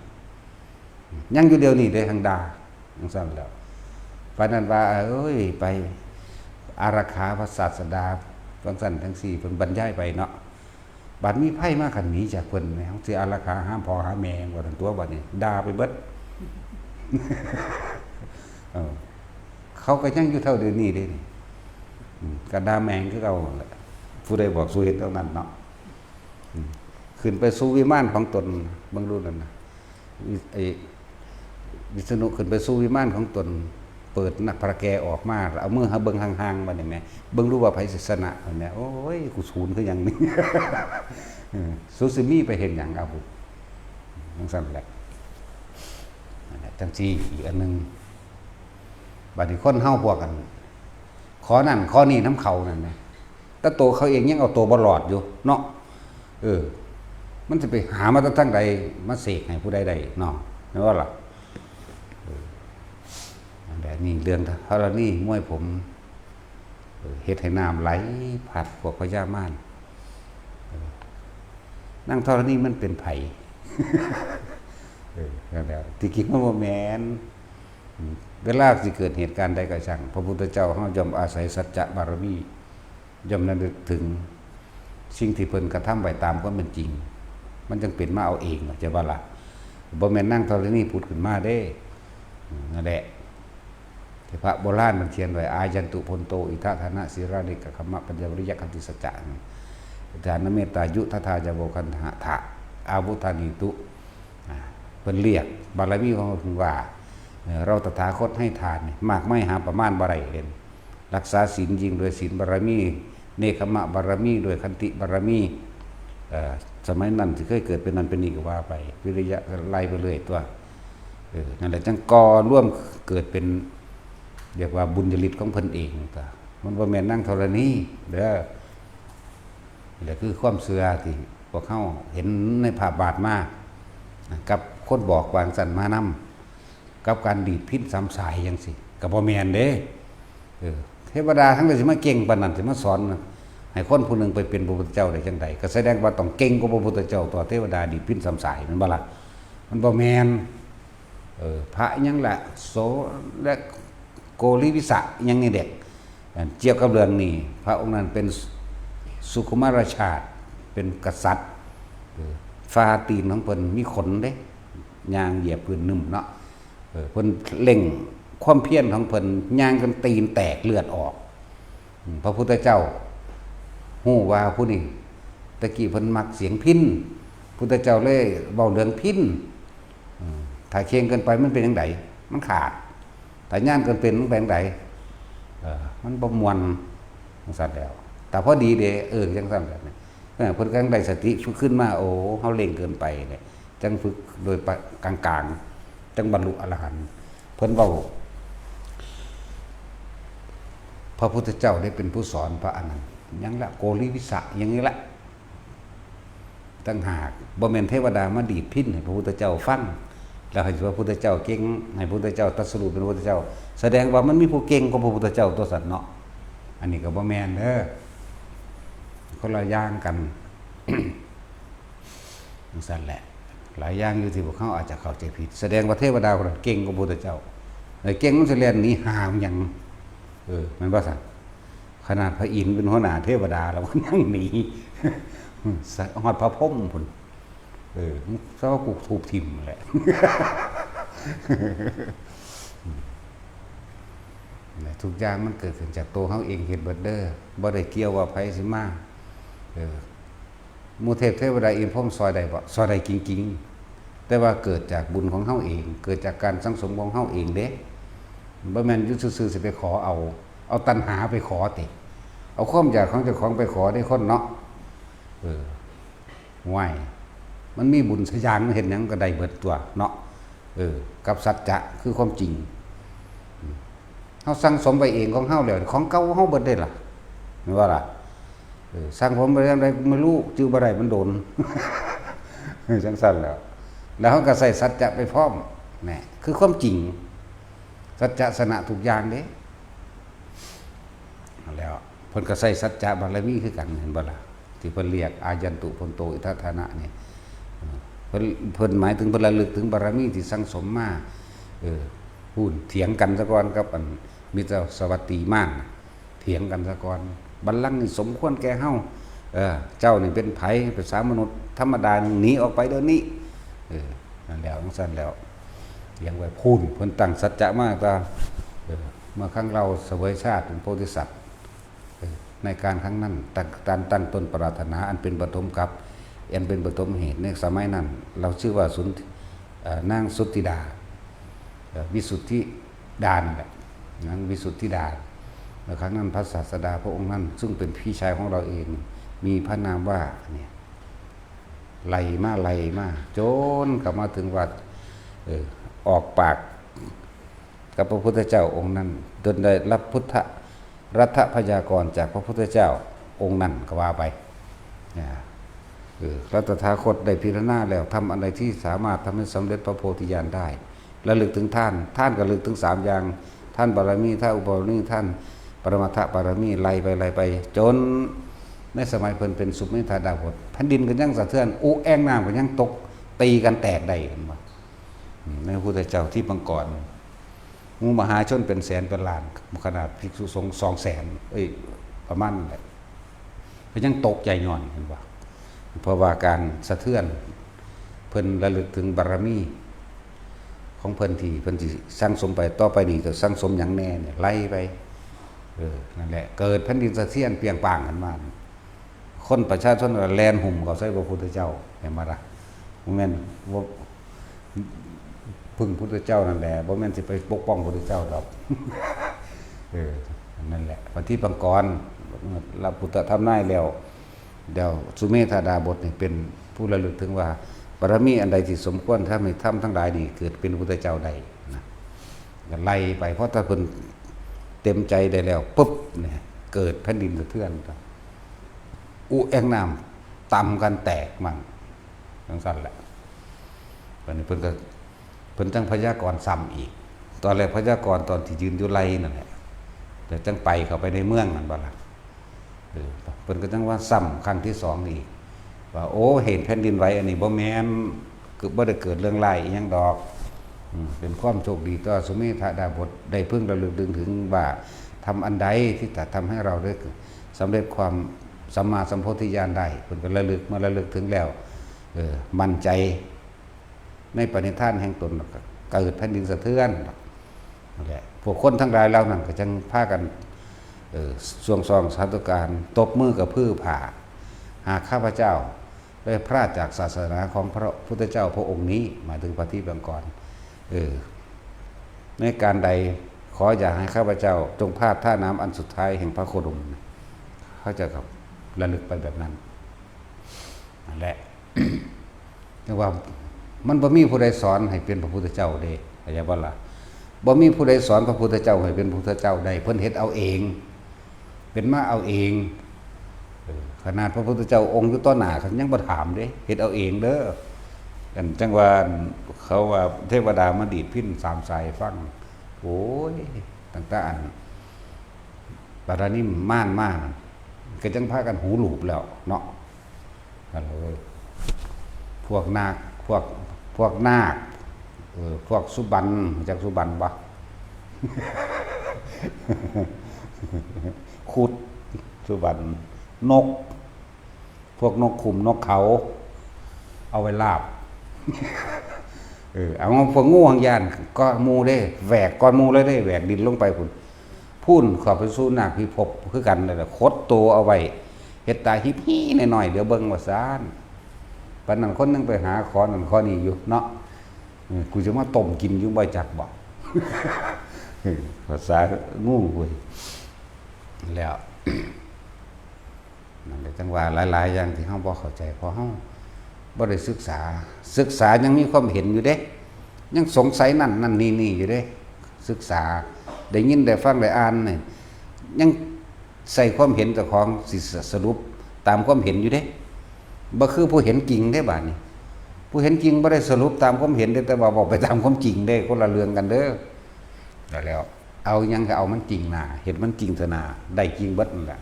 ยังอยู่เดี๋ยวนี้เด้ หังด่าจั่งซั่นแหล้ว ปานนั้นว่า เอ้ย ไปอารักขาพระศาสดา จั่งซั่นจั่งซี้ เพิ่นบรรยายไปเนาะ บัดมีไผมาคันหนีจากเพิ่นแหม สิอารักขาหาพ่อหาแม่ว่าซั่นตั๊ว บัดนี้ด่าไปเบิด เออ เขาก็ยังอยู่เท่าเดี๋ยวนี้เด้นี่ อืม ก็ด่าแม่งคือเก่านั่นแหละ ผู้ใดบอกสู่เฮ็ดเท่านั้นเนาะ อืม ขึ้นไปสู่วิมานของตน เบิ่งดูนั่นน่ะ วิ- ไอ้วิษณุขึ้นไปสู่วิมานของตน เปิดหน้าผาแกออกมา เอามือหาเบิ่งห่างๆ บัดนี้แหม เบิ่งดูว่าไผสิชนะ บัดนี้ โอ้ย กูสูนคือหยังนี่ เออ สูสิมีไปเฮ็ดหยัง เอา จั่งซั่นแหละ นั่นแหละ จั่งซี่อีกอันหนึ่ง บัดนี้คนเฮาพวกกัน ขอนั่นขอนี่นำเขานั่นนะ แต่ตัวเขาเองยังเอาตัวบ่รอดอยู่เนาะ เออ มันจะไปหามาจากทางใด มาเสกให้ผู้ใดได้เนาะ แม่นบ่ล่ะ เออ นั่นแหละ นี่เรื่องธรณีมวยผม เออ เฮ็ดให้น้ำไหลพัดพวกพญามาร เออ นางธรณีมันเป็นไผ เออ นั่นแหละ ที่จริงมันบ่แม่น อืม เวลาสิเกิดเหตุการณ์ใดก็ช่าง พระพุทธเจ้าเฮาย่อมอาศัยสัจจะบารมี ย่อมระลึกถึงสิ่งที่เพิ่นกระทำไว้ตามความเป็นจริง มันจั่งเป็นมาเอาเอง เข้าใจบ่ล่ะ บ่แม่นนางธรณีผุดขึ้นมาเด้ อืม นั่นแหละ ที่พระโบราณมันเขียนไว้ อายันตุพลโต อิทธาทานะสีรานิกขมะปัญญาวิริยะขันติสัจจะ ทานเมตตายุทธทายาโวคันหะทะ อาวุธานีตุ อ่า เพิ่นเรียกบารมีของเพิ่นว่า เอ่อ เราตถาคตให้ทานนี่มากมายหาประมาณบ่ได้เด้ รักษาศีลยิ่งด้วยศีลบารมี เนกขมะบารมีด้วยขันติบารมี เอ่อ สมัยนั้นสิเคยเกิดเป็นนั่นเป็นนี่ก็ว่าไป วิริยะก็ไล่ไปเรื่อยตั๊ว เออ นั่นแหละ จั่งก่อร่วมเกิดเป็น เรียกว่าบุญญาฤทธิ์ของเพิ่นเองตั๊ว มันบ่แม่นนางธรณีเด้อ นี่แหละคือความเชื่อที่พวกเฮาเห็นในภาพวาดมา กับคนบอกว่าจั่งซั่นมานำ กับการดีดพิณสามสายจั่งซี้ ก็บ่แม่นเด้ เออ เทวดาทั้งหลายสิมาเก่งปานนั้น สิมาสอนให้คนผู้หนึ่งไปเป็นพระพุทธเจ้าได้จั่งใด ก็แสดงว่าต้องเก่งกว่าพระพุทธเจ้าตั๊ว เทวดาดีดพิณสามสาย แม่นบ่ล่ะ มันบ่แม่น เออ พระหยังล่ะ โส และโกริวิสะหยังนี่เด้ อันเกี่ยวกับเรื่องนี้ พระองค์นั้นเป็นสุขุมารชาติ เป็นกษัตริย์ เออ ฝ่าตีนของเพิ่นมีขนเด้ ย่างเหยียบพื้นนุ่มเนาะ เออ เพิ่นเร่งความเพียรของเพิ่น ย่างจนตีนแตกเลือดออก อืม พระพุทธเจ้าฮู้ว่าผู้นี้ ตะกี้เพิ่นมักเสียงพิณ พุทธเจ้าเลยเว้าเรื่องพิณ อืม ถ้าเข่งเกินไปมันเป็นจั่งใด มันขาด ถ้าย่านเกินไปมันเป็นจั่งใด เออ มันบ่ม่วน จั่งซั่นแหล้ว แต่พอดีเด้ เออ จั่งซั่นแหละ เออ เพิ่นก็ยังได้สติขึ้นมา โอ้ เฮาเร่งเกินไปเนี่ย จั่งฝึกโดยปะ- กลางๆ จั่งบรรลุอรหันต์ เพิ่นเว้า พระพุทธเจ้าได้เป็นผู้สอนพระอานนท์ หยังละ โกริวิสะหยังนี่ละ ต่างหาก บ่แม่นเทวดามาดีดพิณให้พระพุทธเจ้าฟัง แล้วให้พระพุทธเจ้าเก่ง ให้พระพุทธเจ้าตรัสรู้เป็นพระพุทธเจ้า แสดงว่ามันมีผู้เก่งกว่าพระพุทธเจ้าตั๊วซั่นเนาะ อันนี้ก็บ่แม่นเด้อ คนละอย่างกัน จั่งซั่นแหละ หลายอย่างอยู่ที่พวกเขาอาจจะเข้าใจผิด แสดงว่าเทวดาคนนั้นเก่งกว่าพระพุทธเจ้า ไอ้เก่งมันสิแล่นหนีห่ามันหยัง เออ แม่นบ่ซั่น ขนาดพระอินทร์เป็นหัวหน้าเทวดาแล้วมันยังหนี ฮอดพระพรหมพุ้น เออ ซะว่ากูทุบทิ่มแหละ ทุกอย่างมันเกิดขึ้นจากตัวเฮาเอง เฮ็ดเบิดเด้อ บ่ได้เกี่ยวว่าไผสิมา เออ หมู่เทพเทวดาอินทร์พรหมซอยได้บ่ ซอยได้จริงๆ แต่ว่าเกิดจากบุญของเฮาเอง เกิดจากการสั่งสมของเฮาเองเด้ บ่แม่นอยู่ซื่อๆ สิไปขอเอา เอาตัณหาไปขอติ เอาความอยากของเจ้าของไปขอเด้คนเนาะ เออ ห่วย มันมีบุญสะอย่าง มันเฮ็ดหยังก็ได้เบิดตั๊วเนาะ เออ กับสัจจะคือความจริง อืม เฮาสั่งสมไว้เองของเฮาแล้ว ของเก่าเฮาเบิดเด้ล่ะ แม่นบ่ล่ะ เออ สั่งสมไว้ยามใดไม่รู้ จื่อบ่ได้ มันโดน จั่งซั่นแหล้ว แล้วเฮาก็ใช้สัจจะไปพร้อม แหม คือความจริง สัจจะชนะทุกอย่างเด้ แล้วเพิ่นก็ใช้สัจจะบารมีคือกัน เห็นบ่ล่ะ ที่เพิ่นเรียกอายันตุพลโตอิทัฏฐานะนี่ เออ เพิ่น เพิ่นหมายถึงเพิ่นระลึกถึงบารมีที่สั่งสมมา เออ พู้นเถียงกันซะก่อนกับอันมิตรสวัตตีมานน่ะ เถียงกันซะก่อน บัลลังก์นี่สมควรแก่เฮา เออ เจ้านี่เป็นไผ เป็นสามัญมนุษย์ธรรมดาหนึ่ง หนีออกไปเดี๋ยวนี้ เออ นั่นแล้ว จั่งซั้นแล้ว เถียงไว้พู้น เพิ่นตั้งสัจจะมาว่า เออ เมื่อครั้งเราเสวยชาติเป็นโพธิสัตว์ เออ ในการครั้งนั้น ตั้ง การตั้งต้นปรารถนาอันเป็นปฐมกัป อันเป็นปฐมเหตุ ในสมัยนั้น เราชื่อว่าสุน เอ่อ นางสุทธิดา เอ่อ วิสุทธิดานั่นแหละ นางวิสุทธิดา เมื่อครั้งนั้นพระศาสดาพระองค์นั้น ซึ่งเป็นพี่ชายของเราเอง มีพระนามว่าเนี่ย ไล่มา ไล่มา จนกลับมาถึงว่า เออ ออกปากกับพระพุทธเจ้าองค์นั้น จนได้รับพุทธรัตถพยากรณ์จากพระพุทธเจ้าองค์นั้นก็ว่าไป นะ เออ พระตถาคตได้พิจารณาแล้ว ทำอันใดที่สามารถทำให้สำเร็จพระโพธิญาณได้ ระลึกถึงทาน ทานก็ระลึกถึงสามอย่าง ทานบารมี ทานอุปบารมี ทานปรมัตถบารมี ไล่ไป ไล่ไป จนในสมัยเพิ่นเป็นสุเมธาดาบส แผ่นดินก็ยังสะเทือน อุแอ่งน้ำก็ยังตก ตีกันแตกได้ เห็นบ่ อืม ในพระพุทธเจ้าทิพย์มังกร หมู่มหาชนเป็นแสนเป็นล้าน ขนาดภิกษุสงฆ์สองแสน เอ้ย ประมาณนั้นแหละ ก็ยังตกใจย้อน เห็นบ่ เพราะว่าการสะเทือน เพิ่นระลึกถึงบารมีของเพิ่นที่เพิ่นสิสั่งสมไป ต่อไปนี้จะสั่งสมหยังแน่เนี่ย ไล่ไป เออ นั่นแหละ เกิดแผ่นดินสะเทือนเปรียงป้างขึ้นมา คนประชาชนก็แล่นหุ่มเข้าใส่พระพุทธเจ้า เห็นบ่ล่ะ บ่แม่นว่าพึ่งพุทธเจ้านั่นแหละ บ่แม่นสิไปปกป้องพุทธเจ้าดอก เออ นั่นแหละ ปฏิปังกร รับพุทธทำนายแล้ว เดี๋ยวสุเมธาดาบสนี่เป็นผู้ระลึกถึงว่า บารมีอันใดที่สมควรทำให้ทำทั้งหลายนี่เกิดเป็นพุทธเจ้าได้นะ ก็ไล่ไป เพราะถ้าเพิ่นเต็มใจได้แล้วปุ๊บเนี่ย เกิดแผ่นดินสะเทือน อุแอ่งน้ำต่ำกันแตกมั่ง จั่งซั้นแหละ บัดนี้เพิ่นก็ เพิ่นจั่งพยากรณ์ซ้ำอีก ตอนแรกพยากรณ์ตอนที่ยืนอยู่ไล่นั่นแหละ แต่จั่งไปเข้าไปในเมืองนั่นบ่ล่ะ เออ เพิ่นก็จั่งว่าซ้ำครั้งที่สองอีก ว่า โอ้ เหตุแผ่นดินไหวอันนี้บ่แม่น คือบ่ได้เกิดเรื่องร้ายอิหยังดอก อืม เป็นความโชคดีต่อสุเมธาดาบส ได้พึงระลึกนึกถึงว่า ทำอันใดที่จะทำให้เราได้สำเร็จความสัมมาสัมโพธิญาณได้ เพิ่นก็ระลึก เมื่อระลึกถึงแล้ว เออ มั่นใจในปณิธานแห่งตน แล้วก็เกิดแผ่นดินสะเทือน นั่นแหละ พวกคนทั้งหลายเหล่านั้นก็จั่งพากัน เออ สวงซองสาธุการ ตบมือกระพือผ้า หากข้าพเจ้าได้พลาดจากศาสนาของพระพุทธเจ้าพระองค์นี้ หมายถึงพระทิพย์มังกร เออ ในการใดขออย่าให้ข้าพเจ้าจงพลาดท่าน้ำอันสุดท้ายแห่งพระโคดม เขาจะกับระลึกไปแบบนั้น นั่นแหละ แต่ว่ามันบ่มีผู้ใดสอนให้เป็นพระพุทธเจ้าเด้ เข้าใจบ่ล่ะ บ่มีผู้ใดสอนพระพุทธเจ้าให้เป็นพระพุทธเจ้าได้ เพิ่นเฮ็ดเอาเอง เป็นมาเอาเอง เออ ขนาดพระพุทธเจ้าองค์อยู่ต่อหน้า เขายังบ่ถามเด้ เฮ็ดเอาเองเด้อ อันจั่งว่าเขาว่าเทวดามาดีดพิณสามสายฟัง โอ้ย ตั้งแต่อัน ปารานิมมานมานั่น ก็จั่งพากันหูหลูบแล้วเนาะ ฮัลโหล พวกนาค พวก พวกนาค เออ พวกสุบรรณ รู้จักสุบรรณบ่ ครุฑ สุบรรณ นก พวกนกขุมนกเขา เอาไว้ลาบ เออ เอาพวกงูหางย่านก็หมู่เด้ แหวกก่อนหมู่เลยเด้ แหวกดินลงไปพุ้น พุ้นเข้าไปสู่นาคพิภพคือกันนั่นแหละ ขดตัวเอาไว้ เฮ็ดตาฮิปฮีน้อยๆ เดี๋ยวเบิ่งว่าซ่าน ปานนั้นคนหนึ่งไปหาขอนั่นขอนี่อยู่เนาะ เออ กูจะมาต้มกินอยู่บ่จักบ่ เออ ภาษางูเว้ย แล้ว นั่นแหละจั่งว่าหลายๆ อย่างที่เฮาบ่เข้าใจ เพราะเฮาบ่ได้ศึกษา ศึกษายังมีความเห็นอยู่เด้ ยังสงสัยนั่นนั่นนี่นี่อยู่เด้ ศึกษา ได้ยินได้ฟังได้อ่านนี่ ยังใส่ความเห็นเจ้าของสิสรุปตามความเห็นอยู่เด้ บ่คือผู้เห็นจริงเด้บาดนี้ ผู้เห็นจริงบ่ได้สรุปตามความเห็นเด้ แต่ว่าบอกไปตามความจริงเด้ คนละเรื่องกันเด้อ แล้ว เอาหยังก็เอามันจริงหน้า เฮ็ดมันจริงเถอะหน้า ได้จริงเบิดนั่นแหละ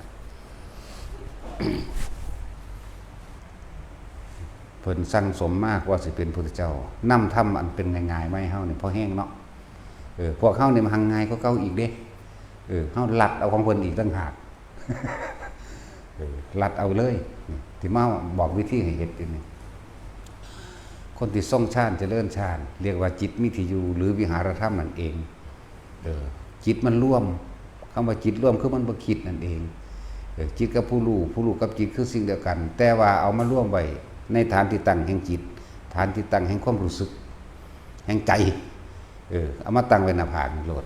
พิ่นสั่งสมมากว่าสิเป็นพุทธเจ้า นำธรรมอันเป็นง่ายๆมาให้เฮานี่พอแฮงเนาะ เออ พวกเฮานี่มันหังง่ายกว่าเก่าอีกเด้ เออ เฮาลัดเอาของเพิ่นอีกต่างหาก เออ ลัดเอาเลย นี่ ที่มาบอกวิธีให้เฮ็ดอยู่นี่ คนที่ทรงฌานเจริญฌาน เรียกว่าจิตมีที่อยู่ หรือวิหารธรรมนั่นเอง เออ จิตมันรวม คำว่าจิตรวมคือมันบ่คิดนั่นเอง เออ จิตกับผู้รู้ ผู้รู้กับจิตคือสิ่งเดียวกัน แต่ว่าเอามารวมไว้ในฐานที่ตั้งแห่งจิต ฐานที่ตั้งแห่งความรู้สึก แห่งใจ เออ เอามาตั้งไว้หน้าผากนี่โลด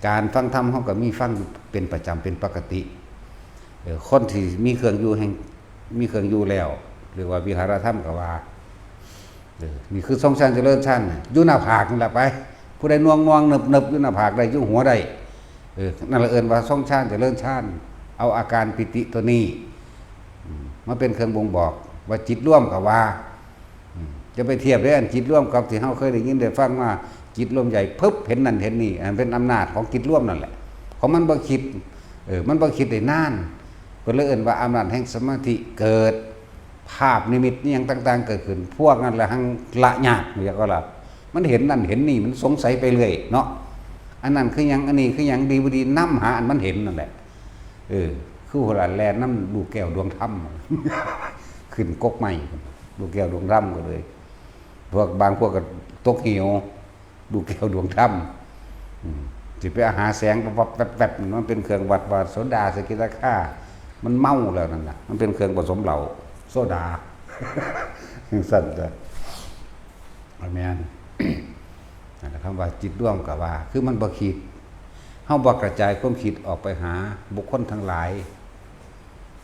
การฟังธรรมเฮาก็มีฟังอยู่เป็นประจำเป็นปกติ เออ คนที่มีเครื่องอยู่แห่ง มีเครื่องอยู่แล้ว เรียกว่าวิหารธรรมก็ว่า เออ นี่คือทรงฌานเจริญฌานน่ะ อยู่หน้าผากนี่แหละไป ผู้ใดหน่วงๆ เนิบๆ อยู่หน้าผากได้ อยู่หัวได้ เออ นั่นละเอิ้นว่าทรงฌานเจริญฌาน เอาอาการปีติตัวนี้ อืม มาเป็นเครื่องบ่งบอกว่าจิตรวมก็ว่า อืม จะไปเทียบได้อันจิตรวมกับที่เฮาเคยได้ยินได้ฟังมา จิตรวมใหญ่ ปึ๊บ เห็นนั่นเห็นนี่ อันเป็นอำนาจของจิตรวมนั่นแหละ ของมันบ่คิด เออ มันบ่คิดได้นาน ก็เลยเอิ้นว่าอำนาจแห่งสมาธิเกิด ภาพนิมิตอิหยังต่างๆ เกิดขึ้น พวกนั้นละหังละยาก เรียกว่าละ มันเห็นนั่นเห็นนี่ มันสงสัยไปเรื่อยเนาะ อันนั้นคือหยัง อันนี้คือหยัง ดีบ่ดี นำหาอันมันเห็นนั่นแหละ เออ คือหัวหลานแลนนำลูกแก้วดวงธรรม ขึ้นกกไม้ ลูกแก้วดวงธรรมก็เลย พวกบางพวกก็ตกเหว ลูกแก้วดวงธรรม อืม สิไปหาแสงวับๆ แวบๆ มันเป็นเครื่องวัดว่าโสดา สกิทาคา มันเมาแล้วนั่นน่ะ มันเป็นเครื่องผสมเหล้า โซดา จั่งซั่นจ้ะ อาเมน นั่นแหละ คำว่าจิตรวมก็ว่า คือมันบ่คิด เฮาบ่กระจายความคิดออกไปหาบุคคลทั้งหลาย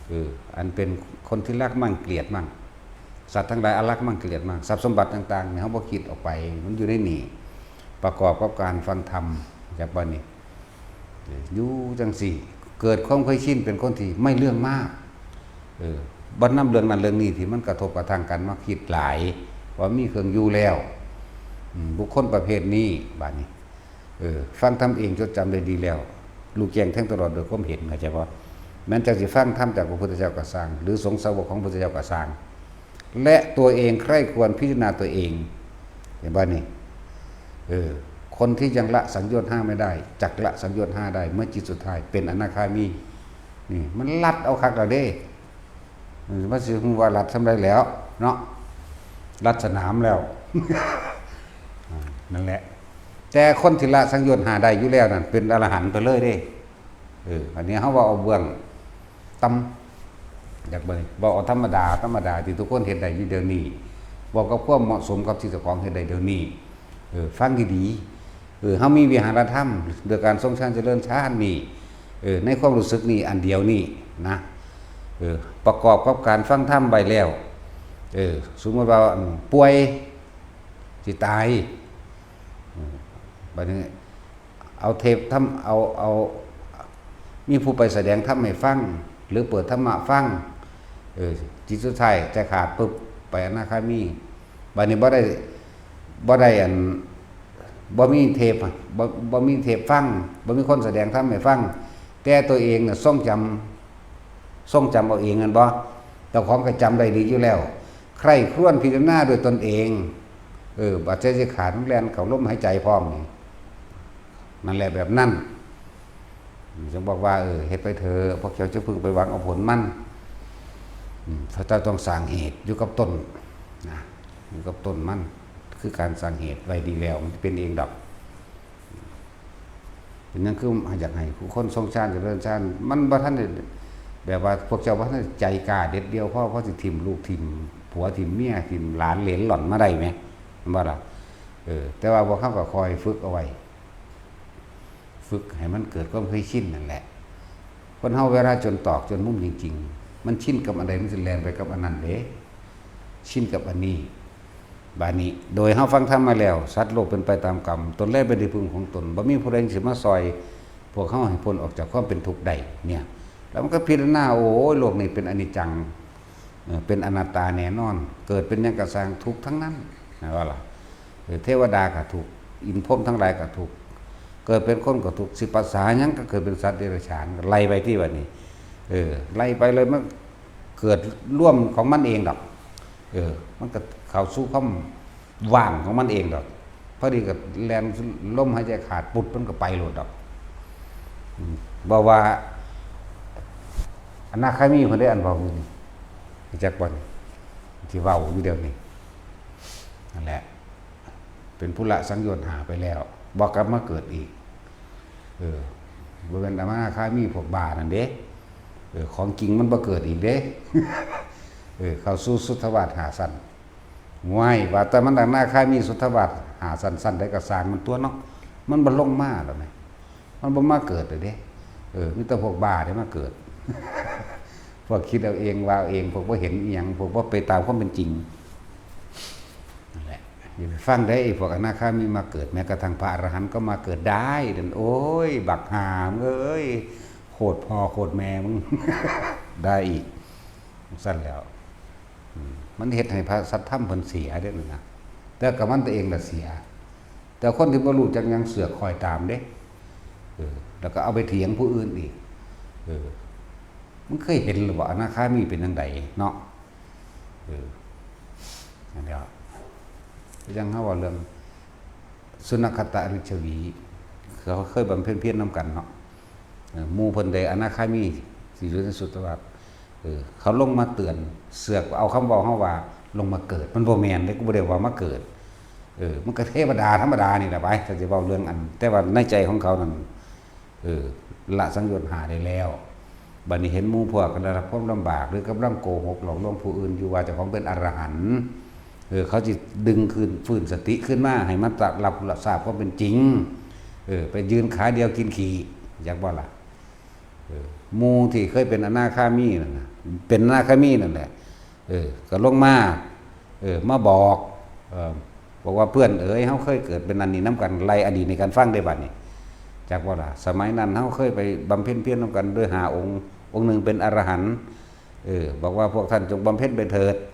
เออ อันเป็นคนที่รักมั่งเกลียดมั่ง สัตว์ทั้งหลายอันรักมั่งเกลียดมั่ง ทรัพย์สมบัติต่างๆ เนี่ย เฮาบ่คิดออกไป มันอยู่ในนี่ ประกอบกับการฟังธรรม จากบ้านนี้ อยู่จังซี่ เกิดความเคยชินเป็นคนที่ไม่เรื่องมาก เออ บ่นำเรื่องนั้นเรื่องนี้ที่มันกระทบกระทั่งกันมาคิดหลาย ว่ามีเครื่องอยู่แล้ว อืม บุคคลประเภทนี้ บาดนี้ เออ ฟังธรรมเองจดจำได้ดีแล้ว รู้แจ้งแทงตลอดโดยความเห็น เข้าใจบ่ แม้นจักสิฟังธรรมจากพระพุทธเจ้าก็ซ่าง หรือสงฆ์สาวกของพระพุทธเจ้าก็ซ่าง และตัวเองใคร่ครวญพิจารณาตัวเอง เห็นบ่นี่ เออ คนที่ยังละสังโยชน์ห้าไม่ได้ จักละสังโยชน์ห้าได้ เมื่อจิตสุดท้ายเป็นอนาคามี นี่ มันลัดเอาคักแล้วเด้ เออ มันสิฮู้ว่าลัดส่ำใดแล้ว เนาะ ลัดสนามแล้ว อ่า นั่นแหละ แต่คนที่ละสังโยชน์ห้าได้อยู่แล้วนั่น เป็นอรหันต์ไปเลยเด้ เออ อันนี้เฮาเว้าเอาเบื้องต่ำ อยากเบิ่ง เว้าเอาธรรมดา ธรรมดาที่ทุกคนเฮ็ดได้อยู่เดี๋ยวนี้ เว้ากับความเหมาะสมกับที่เจ้าของเฮ็ดได้เดี๋ยวนี้ เออ ฟังดีๆ เออ เฮามีวิหารธรรม โดยการทรงฌานเจริญฌานนี่ เออ ในความรู้สึกนี่อันเดียวนี่นะ เออ ประกอบกับการฟังธรรมไว้แล้ว เออ สมมุติว่า อืม ป่วย สิตาย อืม บัดนี้ เอาเทปธรรม เอา เอา มีผู้ไปแสดงธรรมให้ฟัง หรือเปิดธรรมะฟัง เออ จิตสุดท้ายใจขาดปุ๊บ ไปอนาคามี บัดนี้บ่ได้ บ่ได้อัน บ่มีเทป บ่ บ่มีเทปฟัง บ่มีคนแสดงธรรมให้ฟัง แต่ตัวเองน่ะทรงจำ ทรงจำเอาเองแม่นบ่ เจ้าของก็จำได้ดีอยู่แล้ว ใคร่ครวญพิจารณาด้วยตนเอง เออ บัดใจสิขาด มันแล่นเข้าลมหายใจพร้อมนี่ นั่นแหละแบบนั้น จึงบอกว่า เออ เฮ็ดไปเถอะ พวกเจ้าจะพึ่งไปหวังเอาผลมัน อืม พระเจ้าต้องสร้างเหตุอยู่กับต้นนะ อยู่กับต้นมัน คือการสร้างเหตุไว้ดีแล้ว มันเป็นเองดอก เป็นหยังคืออยากให้ผู้คนทรงฌานเจริญฌาน มันบ่ทันได้ แบบว่าพวกเจ้าบ่ทันได้ใจกล้าเด็ดเดี่ยวพอ พอสิถิ่มลูกถิ่มผัวถิ่มเมียถิ่มหลานเหลนหล่อนมาได้ไหม แม่นบ่ล่ะ เออ แต่ว่าพวกเขาก็คอยฝึกเอาไว้ ฝึกให้มันเกิดความเคยชินนั่นแหละ คนเฮาเวลาจนตอกจนมุมจริงๆ มันชินกับอันใดมันสิแล่นไปกับอันนั้นเด้ ชินกับอันนี้ บาดนี้ โดยเฮาฟังธรรมมาแล้ว สัตว์โลกเป็นไปตามกรรม ตนแลเป็นที่พึ่งของตน บ่มีผู้ใดสิมาซอยพวกเฮาให้พ้นออกจากความเป็นทุกข์ได้ เนี่ย แล้วมันก็พิจารณา โอ้ย โลกนี้เป็นอนิจจัง เออ เป็นอนัตตาแน่นอน เกิดเป็นหยังก็ซ่างทุกข์ทั้งนั้น นะว่าล่ะ เออ เทวดาก็ทุกข์ อินทร์พรหมทั้งหลายก็ทุกข์ เกิดเป็นคนก็ทุกข์ สิภาษาหยังก็เกิดเป็นสัตว์เดรัจฉาน ก็ไล่ไปที่บัดนี้ เออ ไล่ไปเลย มันเกิดร่วมของมันเองดอก เออ มันก็เข้าสู่ความว่างของมันเองดอก พอดีก็แล่น ลมหายใจขาดปุ๊บมันก็ไปโลดดอก อืม บ่ว่าอนาคามีเพิ่นได้อันเว้าอยู่นี่ รู้จักบ่นี่ ที่เว้าอยู่เดี๋ยวนี้ นั่นแหละ เป็นผู้ละสังโยชน์ห้าไปแล้ว บ่กลับมาเกิดอีก เออ บ่แม่นอนาคามีพวกบ้านั่นเด้ เออ ของจริงมันบ่เกิดอีกเด้ เออ เข้าสู่สุทธาวาสห้าชั้น ว้าย ว่าแต่มันอนาคามีสุทธาวาสห้าชั้น ชั้นใดก็ซ่างมันตั๊วเนาะ มันบ่ลงมาแล้วแหม มันบ่มาเกิดเลยเด้ เออ มีแต่พวกบ้าเด้มาเกิด พวกคิดเอาเอง ว่าเอาเอง พวกบ่เห็นอิหยัง พวกบ่ไปตามความเป็นจริง นั่นแหละ อย่าไปฟังเด้อ ไอ้พวกอนาคามีมาเกิด แม้กระทั่งพระอรหันต์ก็มาเกิดได้นั่น โอ้ย บักหามเอ้ย โคตรพ่อโคตรแม่มึง ได้อีก ซั่นแล้ว อืม มันเฮ็ดให้พระสัทธรรมเพิ่นเสียเด้อนั่นนะ แต่ก็มันตัวเองล่ะเสีย แต่คนที่บ่รู้จักหยังเสือกคอยตามเด้ เออ แล้วก็เอาไปเถียงผู้อื่นอีก เออ มึงเคยเห็นหรือบ่ อนาคามีเป็นจั่งใดเนาะ เออ นั่นแหละ คือจั่งเฮาเว้าเรื่องสุนัขขตฤๅชวี เขาเคยบำเพ็ญเพียรนำกันเนาะ เออ หมู่เพิ่นได้อนาคามี สิอยู่ในสุทธาวาส เออ เขาลงมาเตือน เสือกเอาคำเว้าเฮาว่าลงมาเกิด มันบ่แม่นเด้ กูบ่ได้ว่ามาเกิด เออ มันก็เทวดาธรรมดานี่แหละไป ถ้าสิเว้าเรื่องอัน แต่ว่าในใจของเขานั่น เออ ละสังโยชน์ห้าได้แล้ว บัดนี้เห็นหมู่พวกกำลังรับความลำบาก หรือกำลังโกหกหลอกลวงผู้อื่นอยู่ว่าเจ้าของเป็นอรหันต์ เออ เขาสิดึงคืน ฟื้นสติขึ้นมา ให้มันรับทราบความเป็นจริง เออ ไปยืนขาเดียวกินขี้ อยากบ่ล่ะ เออ หมู่ที่เคยเป็นอนาคามีนั่นน่ะ เป็นอนาคามีนั่นแหละ เออ ก็ลงมา เออ มาบอก เออ บอกว่า "เพื่อนเอ๋ย เฮาเคยเกิดเป็นอันนี้นำกัน" ไล่อดีตให้กันฟังได้บัดนี้ จักบ่ล่ะ สมัยนั้นเฮาเคยไปบำเพ็ญเพียรนำกันด้วยห้าองค์ องค์หนึ่งเป็นอรหันต์ เออ บอกว่า "พวกท่านจงบำเพ็ญไปเถิด"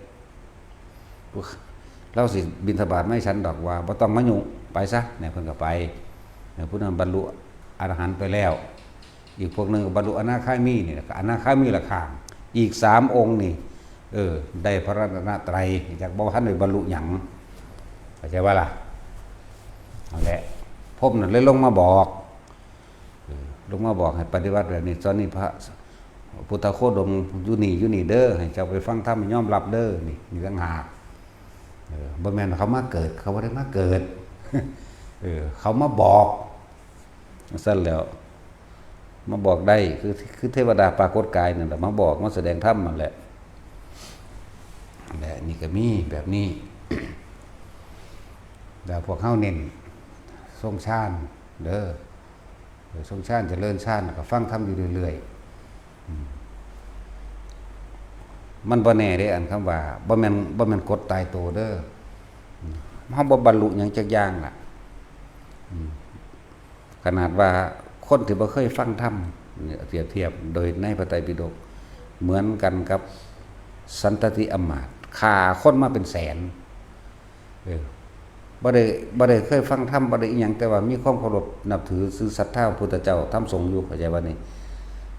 เราสิบิณฑบาตไม่ฉันดอกว่า "บ่ต้องมายุ่ง ไปซะ" เนี่ย เพิ่นก็ไป เออ ผู้นั้นบรรลุอรหันต์ไปแล้ว อีกพวกหนึ่งก็บรรลุอนาคามีนี่แหละ อนาคามีละข้าง อีกสามองค์นี่ เออ ได้พระรัตนตรัย จักบ่ทันได้บรรลุหยัง เข้าใจบ่ล่ะ นั่นแหละ พรหมนั่นเลยลงมาบอก เออ ลงมาบอกให้ปฏิบัติแบบนี้ ตอนนี้พระพุทธโคดมอยู่นี่ อยู่นี่เด้อ ให้เจ้าไปฟังธรรมยอมรับเด้อ นี่ นี่ต่างหาก เออ บ่แม่นเขามาเกิด เขาบ่ได้มาเกิด เออ เขามาบอก ซั่นแล้ว มาบอกได้ คือ คือเทวดาปรากฏกายนั่นแหละ มาบอก มาแสดงธรรมนั่นแหละ และ นี่ก็มีแบบนี้ แล้วพวกเฮาเน้นทรงฌานเด้อ เออ ทรงฌาน เจริญฌาน แล้วก็ฟังธรรมอยู่เรื่อยๆ อืม มันบ่แน่เด้ อันคำว่า บ่แม่น บ่แม่นกฎตายตัวเด้อ อืม เฮาบ่บรรลุหยังจักอย่างล่ะ อืม ขนาดว่าคนที่บ่เคยฟังธรรมเนี่ย เปรียบเทียบโดยในพระไตรปิฎก เหมือนกันกับสันตติอำมาตย์ ฆ่าคนมาเป็นแสน เออ บ่ได้ บ่ได้เคยฟังธรรม บ่ได้อิหยัง แต่ว่ามีความเคารพนับถือ ซื่อศรัทธาพระพุทธเจ้า ธรรมสงฆ์อยู่ เข้าใจบ่นี่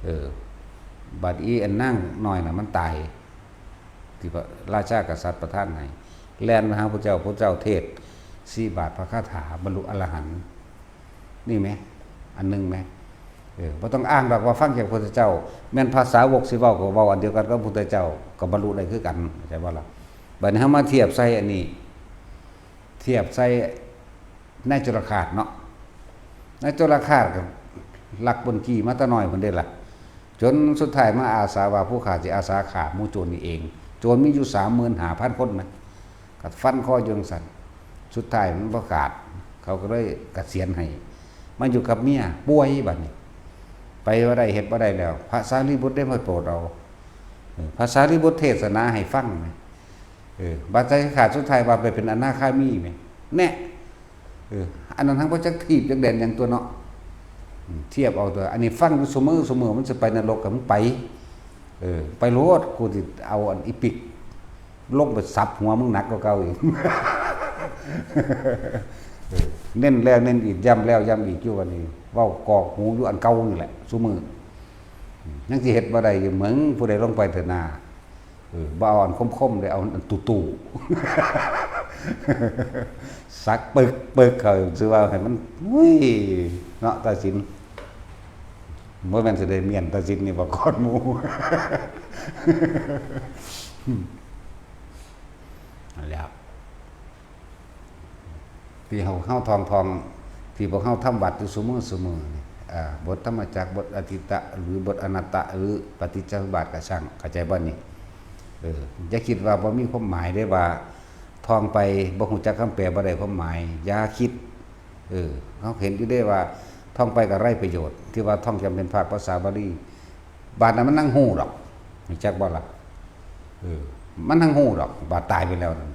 เออ บัดอีอันนางน้อยน่ะมันตาย ที่พระราชากษัตริย์ประทานให้ แล่นมาหาพระเจ้า พระเจ้าเทศน์สี่บาทพระคาถา บรรลุอรหันต์ นี่แหม อันหนึ่งแหม เออ บ่ต้องอ้างดอกว่าฟังจากพระพุทธเจ้า แม่นพระสาวกสิเว้าก็เว้าอันเดียวกันกับพระพุทธเจ้า ก็บรรลุได้คือกัน เข้าใจบ่ล่ะ บัดนี้เฮามาเทียบใส่อันนี้ เทียบใส่นายจุลฆาตเนาะ นายจุลฆาตก็ลักปล้นจี้มาแต่น้อยพุ้นเด้ล่ะ จนสุดท้ายมาอาสาว่าผู้ข้าสิอาสาฆ่าหมู่โจรนี่เอง โจรมีอยู่สามหมื่นห้าพันคนนะ ก็ฟันคออยู่จั่งซั้น สุดท้ายมันบ่ขาด เขาก็เลยเกษียณให้ มาอยู่กับเมีย ป่วยบัดนี้ ไปบ่ได้ เฮ็ดบ่ได้แล้ว พระสารีบุตรได้มาโปรดเอา เออ พระสารีบุตรเทศนาให้ฟังนะ เออ บัดใจขาดสุดท้ายว่าไปเป็นอนาคามีแหม แน่ เออ อันนั้นทั้งบ่จักทีบจักแดนหยังตั๊วเนาะ อืม เทียบเอาตั๊ว อันนี้ฟังอยู่ซุมื้อซุมื้อ มันสิไปนรกก็มึงไป เออ ไปโลด กูสิเอาอันอีปิกลงไปสับหัวมึงหนักกว่าเก่าอีก เออ เน้นแล้วเน้นอีก ย้ำแล้วย้ำอีกอยู่ บัดนี้ เว้ากรอกหูอยู่อันเก่านี่แหละ ซุมื้อ อืม ยังสิเฮ็ดบ่ได้อยู่ มึงผู้ใดลงไปเถิดนา เออ บ่เอาอันคมๆ เลย เอาอันตู้ๆ สักปึกๆ เขา ซื่อว่าให้มัน อุ้ย เนาะ ตัดสิน บ่แม่นสิได้เมียนตัดสินนี่บ่ก่อนหมู่ นั่นแหละ ที่เฮา เฮาท่องๆ ที่พวกเฮาทำวัดอยู่ซุมื้อซุมื้อนี่ อ่า บทธรรมจักร บทอทิตตะ หรือบทอนัตตะ หรือปฏิจจสมุปบาทก็ช่าง เข้าใจบ่นี่ เออ อย่าคิดว่าบ่มีความหมายเด้ ว่าท่องไปบ่ฮู้จักคำแปล บ่ได้ความหมาย อย่าคิด เออ เฮาเห็นอยู่เด้ว่าท่องไปก็ไร้ประโยชน์ ที่ว่าท่องจำเป็นภาคภาษาบาลี บาดนั้นมันนั่งฮู้ดอก รู้จักบ่ล่ะ เออ มันนั่งฮู้ดอก บาดตายไปแล้วนั่น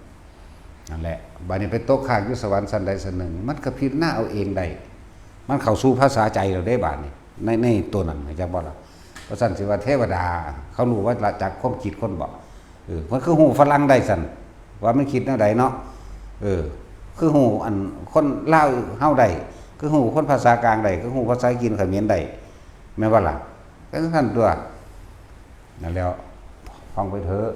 นั่นแหละ บาดนี้ไปตกค้างอยู่สวรรค์ชั้นใดชั้นหนึ่ง มันก็พิจารณาเอาเองได้ มันเข้าสู่ภาษาใจเราได้บาดนี้ ใน ในตัวนั้น รู้จักบ่ล่ะ เพราะฉะนั้นสิว่าเทวดา เขารู้ว่าละจากความคิดคนบ่ เออ มันคือฮู้ฝรั่งได้ซั่น ว่ามันคิดแนวใดเนาะ เออ คือฮู้อันคนลาวเฮาได้ คือฮู้คนภาษากลางได้ คือฮู้ภาษาจีนเขมรได้ แม่นบ่ล่ะ ก็คือซั่นตัว นั่นแหล้ว ท่องไปเถอะ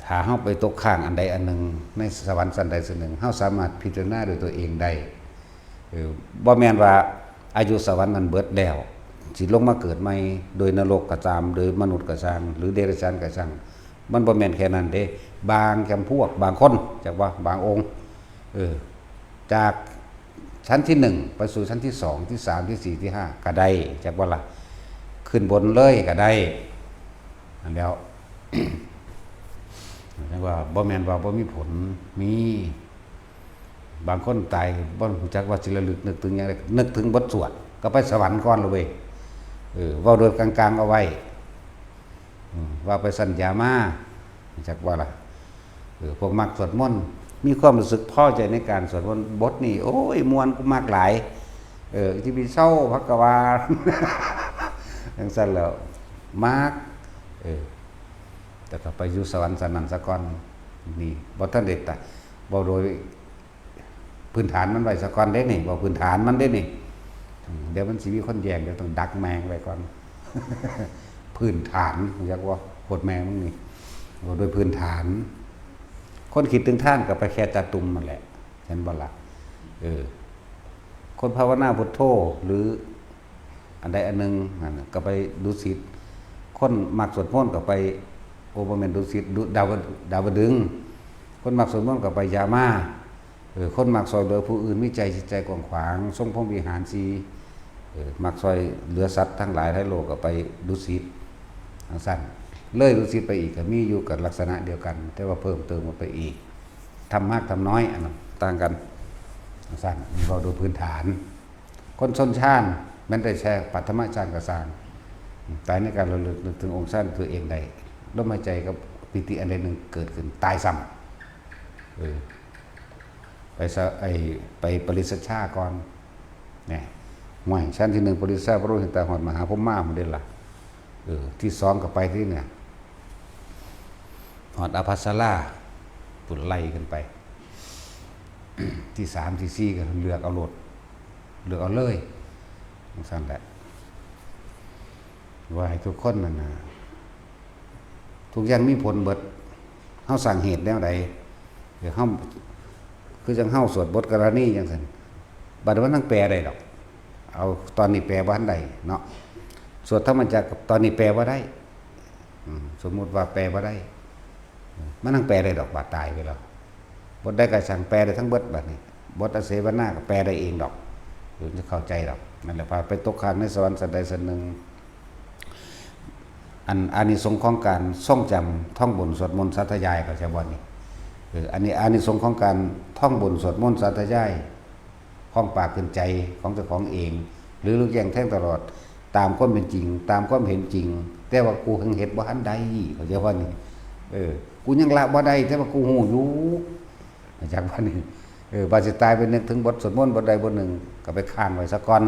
ถ้าเฮาไปตกค้างอันใดอันหนึ่ง ในสวรรค์ชั้นใดชั้นหนึ่ง เฮาสามารถพิจารณาด้วยตัวเองได้ เออ บ่แม่นว่าอายุสวรรค์นั้นเบิดแล้ว สิลงมาเกิดใหม่ โดยนรกก็ตาม โดยมนุษย์ก็ช่าง หรือเดรัจฉานก็ช่าง มันบ่แม่นแค่นั้นเด้ บางจำพวก บางคน จักว่า บางองค์ เออ จากชั้นที่หนึ่งไปสู่ชั้นที่สอง ที่สาม ที่สี่ ที่ห้า ก็ได้ จักว่าล่ะ ขึ้นบนเลยก็ได้ นั่นแหล้ว จักว่าบ่แม่นว่าบ่มีผล มี บางคนตายบ่รู้จักว่าสิระลึกนึกถึงหยังใด นึกถึงบทสวด ก็ไปสวรรค์ก่อนเลยเว้ย เออ เว้าโดยกลางๆ เอาไว้ อืม ว่าไปสัญญามา จักว่าล่ะ เออ พวกมักสวดมนต์ มีความรู้สึกพอใจในการสวดมนต์ บทนี้ โอ้ย ม่วน กูมักหลาย เออ อิติปิโส ภะคะวา จังซั่นแล้ว มัก เออ แต่ก็ไปอยู่สวรรค์ชั้นนั้นซะก่อน นี่ บ่ทันได้ตะ บ่โดย พื้นฐานมันไว้ซะก่อนเด้นี่ เว้าพื้นฐานมันเด้นี่ อืม เดี๋ยวมันสิมีคนแย่ง เดี๋ยวต้องดักแมงไว้ก่อน พื้นฐาน อยากว่าโคตรแมงมึงนี่ เว้าโดยพื้นฐาน คนคิดถึงทานก็ไปแค่ตาตุ่มนั่นแหละ เห็นบ่ล่ะ เออ คนภาวนาพุทโธ หรือ อันใดอันหนึ่ง นั่นน่ะ ก็ไปดุสิต คนมักสวดมนต์ก็ไป โอ้ บ่แม่นดุสิต ดุ ดาว ดาวดึงส์ คนมักสวดมนต์ก็ไปยามา เออ คนมักซอยเหลือผู้อื่น มีใจจิตใจกว้างขวาง ทรงพรหมวิหารสี่ เออ มักซอยเหลือสัตว์ทั้งหลายในโลกก็ไปดุสิต จังซั่น เลยดุสิตไปอีกก็มีอยู่กับลักษณะเดียวกัน แต่ว่าเพิ่มเติมออกไปอีก ทำมากทำน้อย อันนั้นต่างกัน จังซั่น เว้าโดยพื้นฐาน คนชนฌาน แม้นได้แค่ปฐมฌานก็ซ่าง ตายในการระลึกนึกถึงองค์ฌานตัวเองได้ ลมหายใจกับปีติอันใดหนึ่งเกิดขึ้น ตายซ้ำ เออ ไปสะ ไอ้ ไปปริสชาก่อน เนี่ย ห้วย ชั้นที่หนึ่ง ปริสชา พระโลหิตา ฮอดมหาพรหมาพุ้นเด้ล่ะ เออ ที่สองก็ไปที่เนี่ย ฮอดอภัสรา พุ้นไล่ขึ้นไป ที่สาม ที่สี่ ก็เลือกเอาโลด เลือกเอาเลย จังซั่นแหละ ว่าให้ทุกคนนั่นน่ะ ทุกอย่างมีผลเบิด เฮาสร้างเหตุแนวใด เดี๋ยวเฮา คือจังเฮาสวดบทกรณีจังซั่น บัดนี้มันทั้งแปลได้ดอก เอาตอนนี้แปลบ่ทันได้เนาะ สวดธรรมจักรตอนนี้แปลบ่ได้ อืม สมมุติว่าแปลบ่ได้ มันทั้งแปลได้ดอก บาดตายไปแล้ว บทใดก็ช่างแปลได้ทั้งเบิดบัดนี้ บทอาเสวนาก็แปลได้เองดอก เดี๋ยวจะเข้าใจดอก นั่นแหละ พาไปตกค้างในสวรรค์ชั้นใดชั้นหนึ่ง อันอานิสงส์ของการท่องจำ ท่องบนสวดมนต์สาธยาย เข้าใจบ่นี่ เออ อันนี้อานิสงส์ของการท่องบนสวดมนต์สาธยาย ของปากขึ้นใจของเจ้าของเอง หรือรู้แจ้งแทงตลอด ตามความเป็นจริง ตามความเห็นจริง แต่ว่ากูยังเฮ็ดบ่ทันได้ เข้าใจบ่นี่ เออ กูยังละบ่ได้ แต่ว่ากูฮู้อยู่ จักว่านี่ เออ บาดสิตายไปนึกถึงบทสวดมนต์บทใดบทหนึ่ง ก็ไปค้างไว้ซะก่อน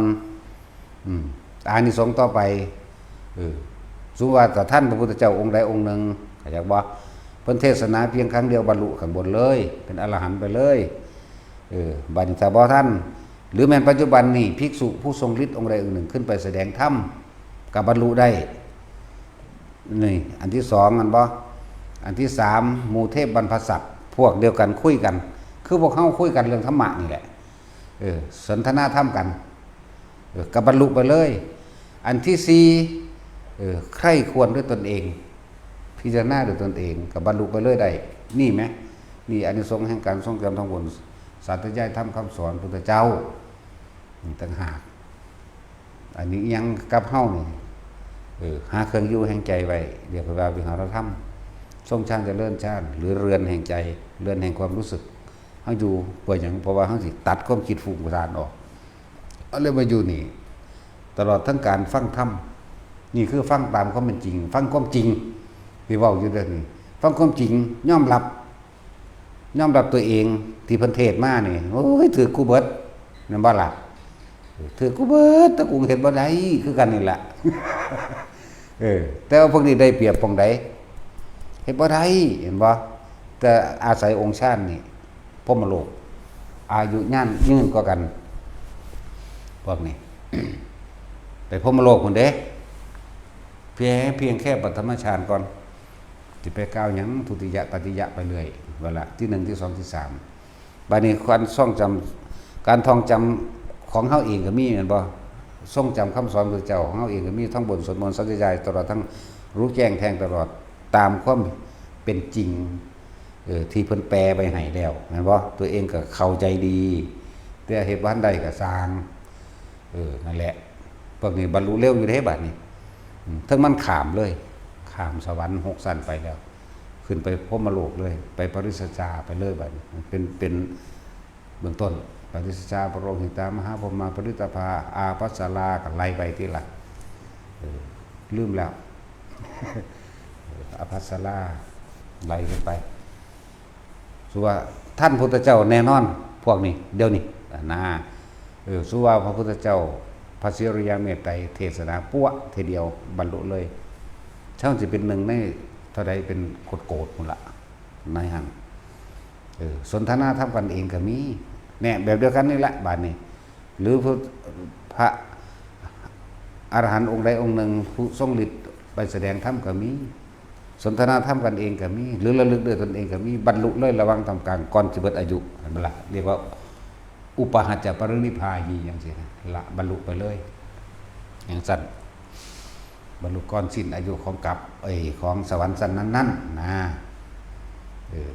อืม อานิสงส์ต่อไป เออ สมมุติว่าถ้าท่านพระพุทธเจ้าองค์ใดองค์หนึ่ง เข้าใจบ่ เพิ่นเทศนาเพียงครั้งเดียวบรรลุข้างบนเลย เป็นอรหันต์ไปเลย เออ บัดนี้ถ้าบ่ทัน หรือแม่นปัจจุบันนี่ภิกษุผู้ทรงฤทธิ์องค์ใดองค์หนึ่งขึ้นไปแสดงธรรม ก็บรรลุได้ นี่ อันที่สอง อันบ่ อันที่สาม หมู่เทพบรรพสัตว์ พวกเดียวกันคุยกัน คือพวกเฮาคุยกันเรื่องธรรมะนี่แหละ เออ สนทนาธรรมกัน เออ ก็บรรลุไปเลย อันที่สี่ เออ ใคร่ครวญด้วยตนเอง พิจารณาด้วยตนเอง ก็บรรลุไปเลยได้ นี่ไหม นี่อานิสงส์แห่งการทรงจำท่องบน สาธยายธรรมคำสอนพุทธเจ้า นี่ต่างหาก อันนี้ยังกับเฮานี่ เออ หาเครื่องอยู่แห่งใจไว้ เรียกว่าวิหารธรรม ทรงฌานเจริญฌาน หรือเรือนแห่งใจ เรือนแห่งความรู้สึก เฮาอยู่เพื่อหยัง เพราะว่าเฮาสิตัดความคิดฟุ้งซ่านออก เอาเลยมาอยู่นี่ ตลอดทั้งการฟังธรรม นี่คือฟังตามความเป็นจริง ฟังความจริง ที่เว้าอยู่เดี๋ยวนี้ ฟังความจริง ยอมรับ ยอมรับตัวเอง ที่เพิ่นเทศน์มานี่ โอ้ย ถืกกูเบิด แม่นบ่ล่ะ ถืกกูเบิด แต่กูเฮ็ดบ่ได้ คือกันนี่แหละ เออ แต่ว่าพวกนี้ได้เปรียบปองใด เฮ็ดบ่ได้ เห็นบ่ แต่อาศัยองค์ฌานนี่ พรหมโลก อายุยานยืนกว่ากัน พวกนี้ ไปพรหมโลกพุ้นเด้ เพียง เพียงแค่ปฐมฌานก่อน สิไปกล่าวหยังทุติยะ ตติยะไปเรื่อย เวลาที่หนึ่ง ที่สอง ที่สาม บัดนี้การท่องจำ การท่องจำของเฮาเองก็มีแม่นบ่ ทรงจำคำสอนพระเจ้าของเฮาเองก็มี ทั้งบนสวดมนต์สาธยาย ตลอดทั้งรู้แจ้งแทงตลอดตามความเป็นจริง เออ ที่เพิ่นแปลไว้ให้แล้ว แม่นบ่ ตัวเองก็เข้าใจดี แต่เฮ็ดบ่ทันได้ก็ซ่าง เออ นั่นแหละ พวกนี้บรรลุเร็วอยู่เด้บัดนี้ อืม เทิงมันข้ามเลย ข้ามสวรรค์หกชั้นไปแล้ว ขึ้นไปพรหมโลกเลย ไปปริสชาไปเลยบัดนี้ เป็น เป็นเบื้องต้น ปริสชา ปโรหิตา มหาพรหมา ปริตภา อาภัสรา ก็ไล่ไปทีละ เออ ลืมแล้ว อาภัสรา ไล่ขึ้นไป สุว่าทันพุทธเจ้าแน่นอน พวกนี้ เดี๋ยวนี้ นะ เออ สุว่าพระพุทธเจ้า พระศรีอริยเมตไตรเทศนา ปั๊วะ ทีเดียว บรรลุเลย เจ้าสิเป็นหนึ่งในเท่าใด เป็นโกฏๆ พุ้นละ ในหั่น เออ สนทนาธรรมกันเองก็มี แน่ แบบเดียวกันนี่แหละ บาดนี้ หรือพระ พระอรหันต์องค์ใดองค์หนึ่ง ผู้ทรงฤทธิ์ไปแสดงธรรมก็มี สนทนาธรรมกันเองก็มี หรือระลึกด้วยตนเองก็มี บรรลุเลยระหว่างท่ามกลาง ก่อนสิเบิดอายุ เห็นบ่ล่ะ เรียกว่า อุปาหัจจะปรินิพพายี จังซี้นะ ละ บรรลุไปเลย จังซั่น บรรลุก่อนสิ้นอายุของกัป เอ้ย ของสวรรค์ชั้นนั้นๆ นะ เออ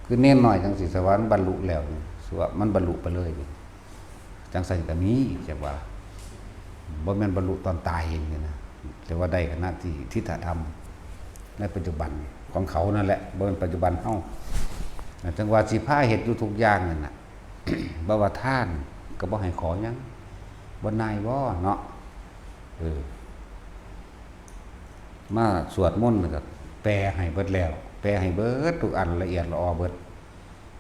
คือเณรน้อยจังซี้ สวรรค์บรรลุแล้วนี่ สุว่ามันบรรลุไปเลยนี่ จังซั่นก็มี จักว่า บ่แม่นบรรลุตอนตายเองนี่นะ แต่ว่าได้ขณะที่ทิฏฐธรรม ในปัจจุบันของเขานั่นแหละ บ่แม่นปัจจุบันเฮา จังว่าสิพาเฮ็ดอยู่ทุกอย่างนั่นน่ะ บ่ว่าทานก็บ่ให้ขอหยัง บ่นายบ่เนาะ เออ มาสวดมนต์ก็แปลให้เบิดแล้ว แปลให้เบิดทุกอันละเอียดละออเบิด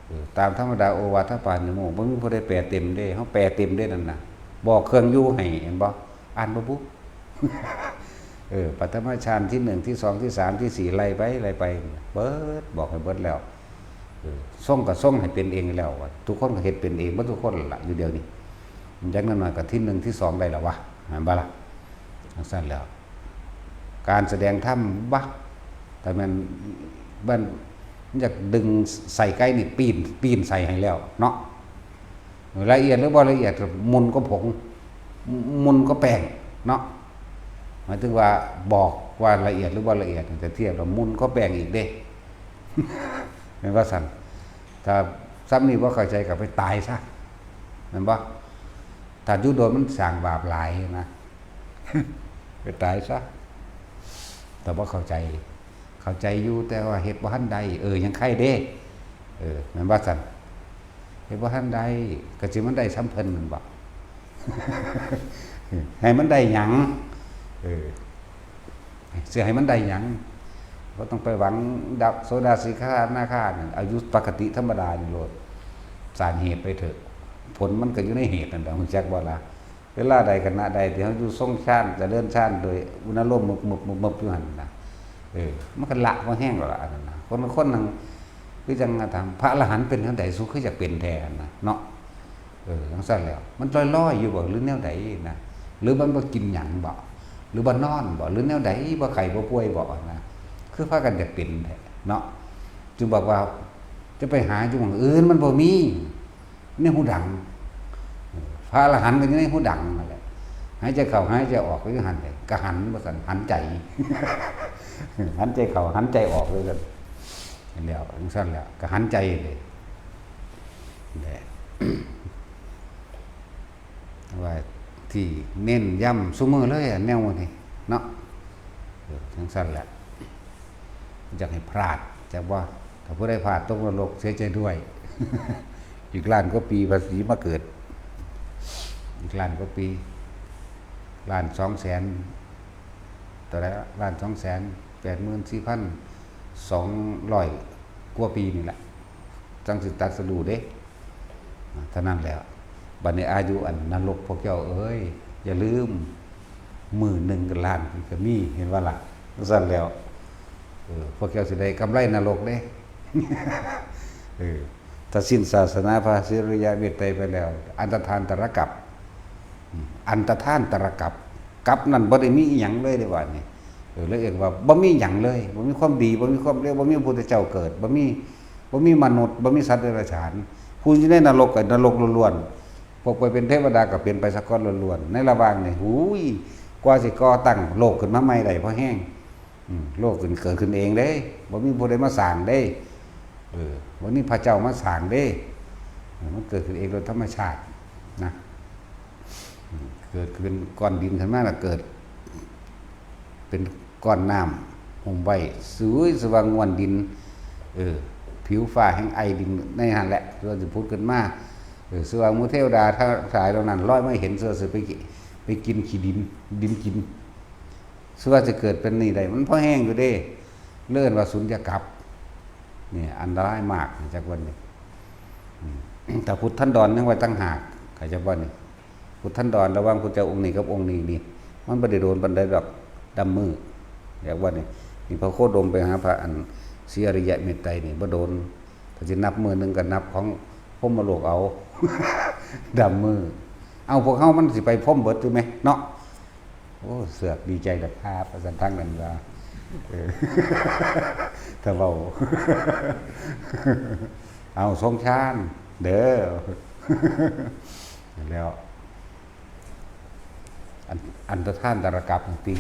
เออ ตามธรรมดาโอวาทปาณิโมกข์ บ่มีผู้ใดแปลเต็มเด้ เฮาแปลเต็มเด้นั่นน่ะ บอกเครื่องอยู่ให้ เห็นบ่ อ่านบ่บุ เออ ปฐมฌานที่หนึ่ง ที่สอง ที่สาม ที่สี่ ไล่ไป ไล่ไป เบิด บอกให้เบิดแล้ว เออ ทรงก็ทรงให้เป็นเองแล้ว ทุกคนก็เฮ็ดเป็นเองเบิดทุกคนล่ะ อยู่เดี๋ยวนี้ อย่างน้อยๆก็ที่หนึ่ง ที่สอง ได้แล้ววะ เห็นบ่ล่ะ จังซั่นแล้ว การแสดงธรรมวะ แต่มัน มัน มันอยากดึงใส่ไกลนี่ ปีน ปีนใส่ให้แล้วเนาะ ละเอียดหรือบ่ละเอียด มุนก็ผง มุนก็แป้งเนาะ หมายถึงว่าบอกว่าละเอียดหรือบ่ละเอียด แต่เทียบแล้วมุนก็แป้งอีกเด้ แม่นว่าซั่น ถ้าซ้ำนี่บ่เข้าใจก็ไปตายซะ แม่นบ่ ถ้าอยู่โดนมันสร้างบาปหลายนะ ไปตายซะ แต่บ่เข้าใจ เข้าใจอยู่ แต่ว่าเฮ็ดบ่ทันได้ เออ ยังไคเด้ เออ แม่นว่าซั่น เฮ็ดบ่ทันได้ ก็สิมันได้ส่ำเพิ่นแม่นบ่ ให้มันได้หยัง เออ สิให้มันได้หยัง บ่ต้องไปหวังดับโสดาสีคาอนาคานั่น เอาอยู่ปกติธรรมดานี่โลด สร้างเหตุไปเถอะ ผลมันก็อยู่ในเหตุนั่นแหละ รู้จักบ่ล่ะ เวลาใดขณะใดที่เฮาอยู่ทรงฌาน เจริญฌานโดยอุณาโลมมึบๆๆๆ อยู่หั่นน่ะ เออ มันก็ละบ่แฮงแล้วล่ะ อันนั้นน่ะ คน คนนั่ง คือจั่งถาม พระอรหันต์เป็นจั่งใด สูคืออยากเป็นแท้หั่นน่ะ เนาะ เออ จั่งซั่นแล้ว มันลอยๆ อยู่บ่ หรือแนวใดนะ หรือมันบ่กินหยังบ่ หรือบ่นอนบ่ หรือแนวใด บ่ไข้บ่ป่วยบ่นะ คือพากันอยากเป็นแท้เนาะ จึงบอกว่าจะไปหาอยู่หม่องอื่นมันบ่มี ในหูดัง พระอรหันต์ก็อยู่ในหูดังนั่นแหละ หายใจเข้าหายใจออกก็อยู่หั่นแหละ ก็หันว่าซั่น หันใจ หันใจเข้าหันใจออกเลยกันแล้วจังซั่นแหละ ก็หันใจเลย แหละ ว่าที่เน้นย้ำซุมื้อเลยอะ แนวนี้เนาะ เออ จังซั่นแหละ อยากให้พลาด จักว่า ถ้าผู้ใดพลาดตกนรกเสียใจด้วย อีกล้านกว่าปีภาษีมาเกิด อีกล้านกว่าปี ล้านสองแสน เท่าไหร่วะ ล้านสองแสนแปดหมื่นสี่พันสองร้อยกว่าปีนี่แหละ จังสิตรัสรู้เด้ เท่านั้นแหละ บัดนี้อายุอันนรกพวกเจ้าเอ้ย อย่าลืม มื้อหนึ่งก็ล้านปีก็มี เห็นว่าล่ะ จังซั่นแล้ว เออ พวกเจ้าสิได้กำไรนรกเด้ เออ ถ้าสิ้นศาสนาพระสิริยะเมตไตรไปแล้ว อันตรธานตรกัป อืม อันตรธานตรกัป กัปนั่นบ่ได้มีอิหยังเลยเด้ ว่านี่ เออ แล้วเอิ้นว่าบ่มีหยังเลย บ่มีความดี บ่มีความเลว บ่มีพระพุทธเจ้าเกิด บ่มี บ่มีมนุษย์ บ่มีสัตว์เดรัจฉาน ผู้อยู่ในนรกก็นรกล้วนๆ พวกไปเป็นเทวดาก็เป็นไปสะกอนล้วนๆ ในระหว่างนี่ หูย กว่าสิก่อตั้งโลกขึ้นมาใหม่ได้พอแฮง อืม โลกขึ้น เกิดขึ้นเองเด้ บ่มีผู้ใดมาสร้างเด้ เออ บ่มีพระเจ้ามาสร้างเด้ เออ มันเกิดขึ้นเองโดยธรรมชาตินะ อืม เกิดขึ้นก้อนดินขึ้นมาแล้วเกิด เป็นก้อนน้ำหุ้มไว้ สวยสว่างง่วนดิน เออ ผิวฟ้าแห่งไอดินในหั่นแหละ ส่วนสิผุดขึ้นมา เออ ส่วนหมู่เทวดาทั้งหลายเหล่านั้นลอยมาเห็น ส่วนสิไปกิ ไปกินขี้ดิน ดินกิน ส่วนสิเกิดเป็นนี่ได้ มันพอแฮงอยู่เด้ เอิ้นว่าสุญญกัป นี่อันตรายมาก จักวันนี้ อืม แต่พุทธันดรยังไว้ต่างหาก เข้าใจบ่นี่ พุทธันดรระหว่างพุทธเจ้าองค์นี้กับองค์นี้นี่ มันบ่ได้โดนปานใดดอก ดำมือ จักวันนี้ นี่พระโคดมไปหาพระอันศรีอริยะเมตไตรนี่บ่โดน ถ้าสินับมื้อหนึ่งก็นับของพรหมโลกเอา ดำมือ เอาพวกเฮามันสิไปพรหมเบิดอยู่ไหมเนาะ โอ้ เสือกดีใจแต่ภาพอาจารย์ทั้งนั้นว่า เออ ถ้าเว้า เอาทรงฌานเด้อ แล้ว อัน อันตรธานตรกัปปี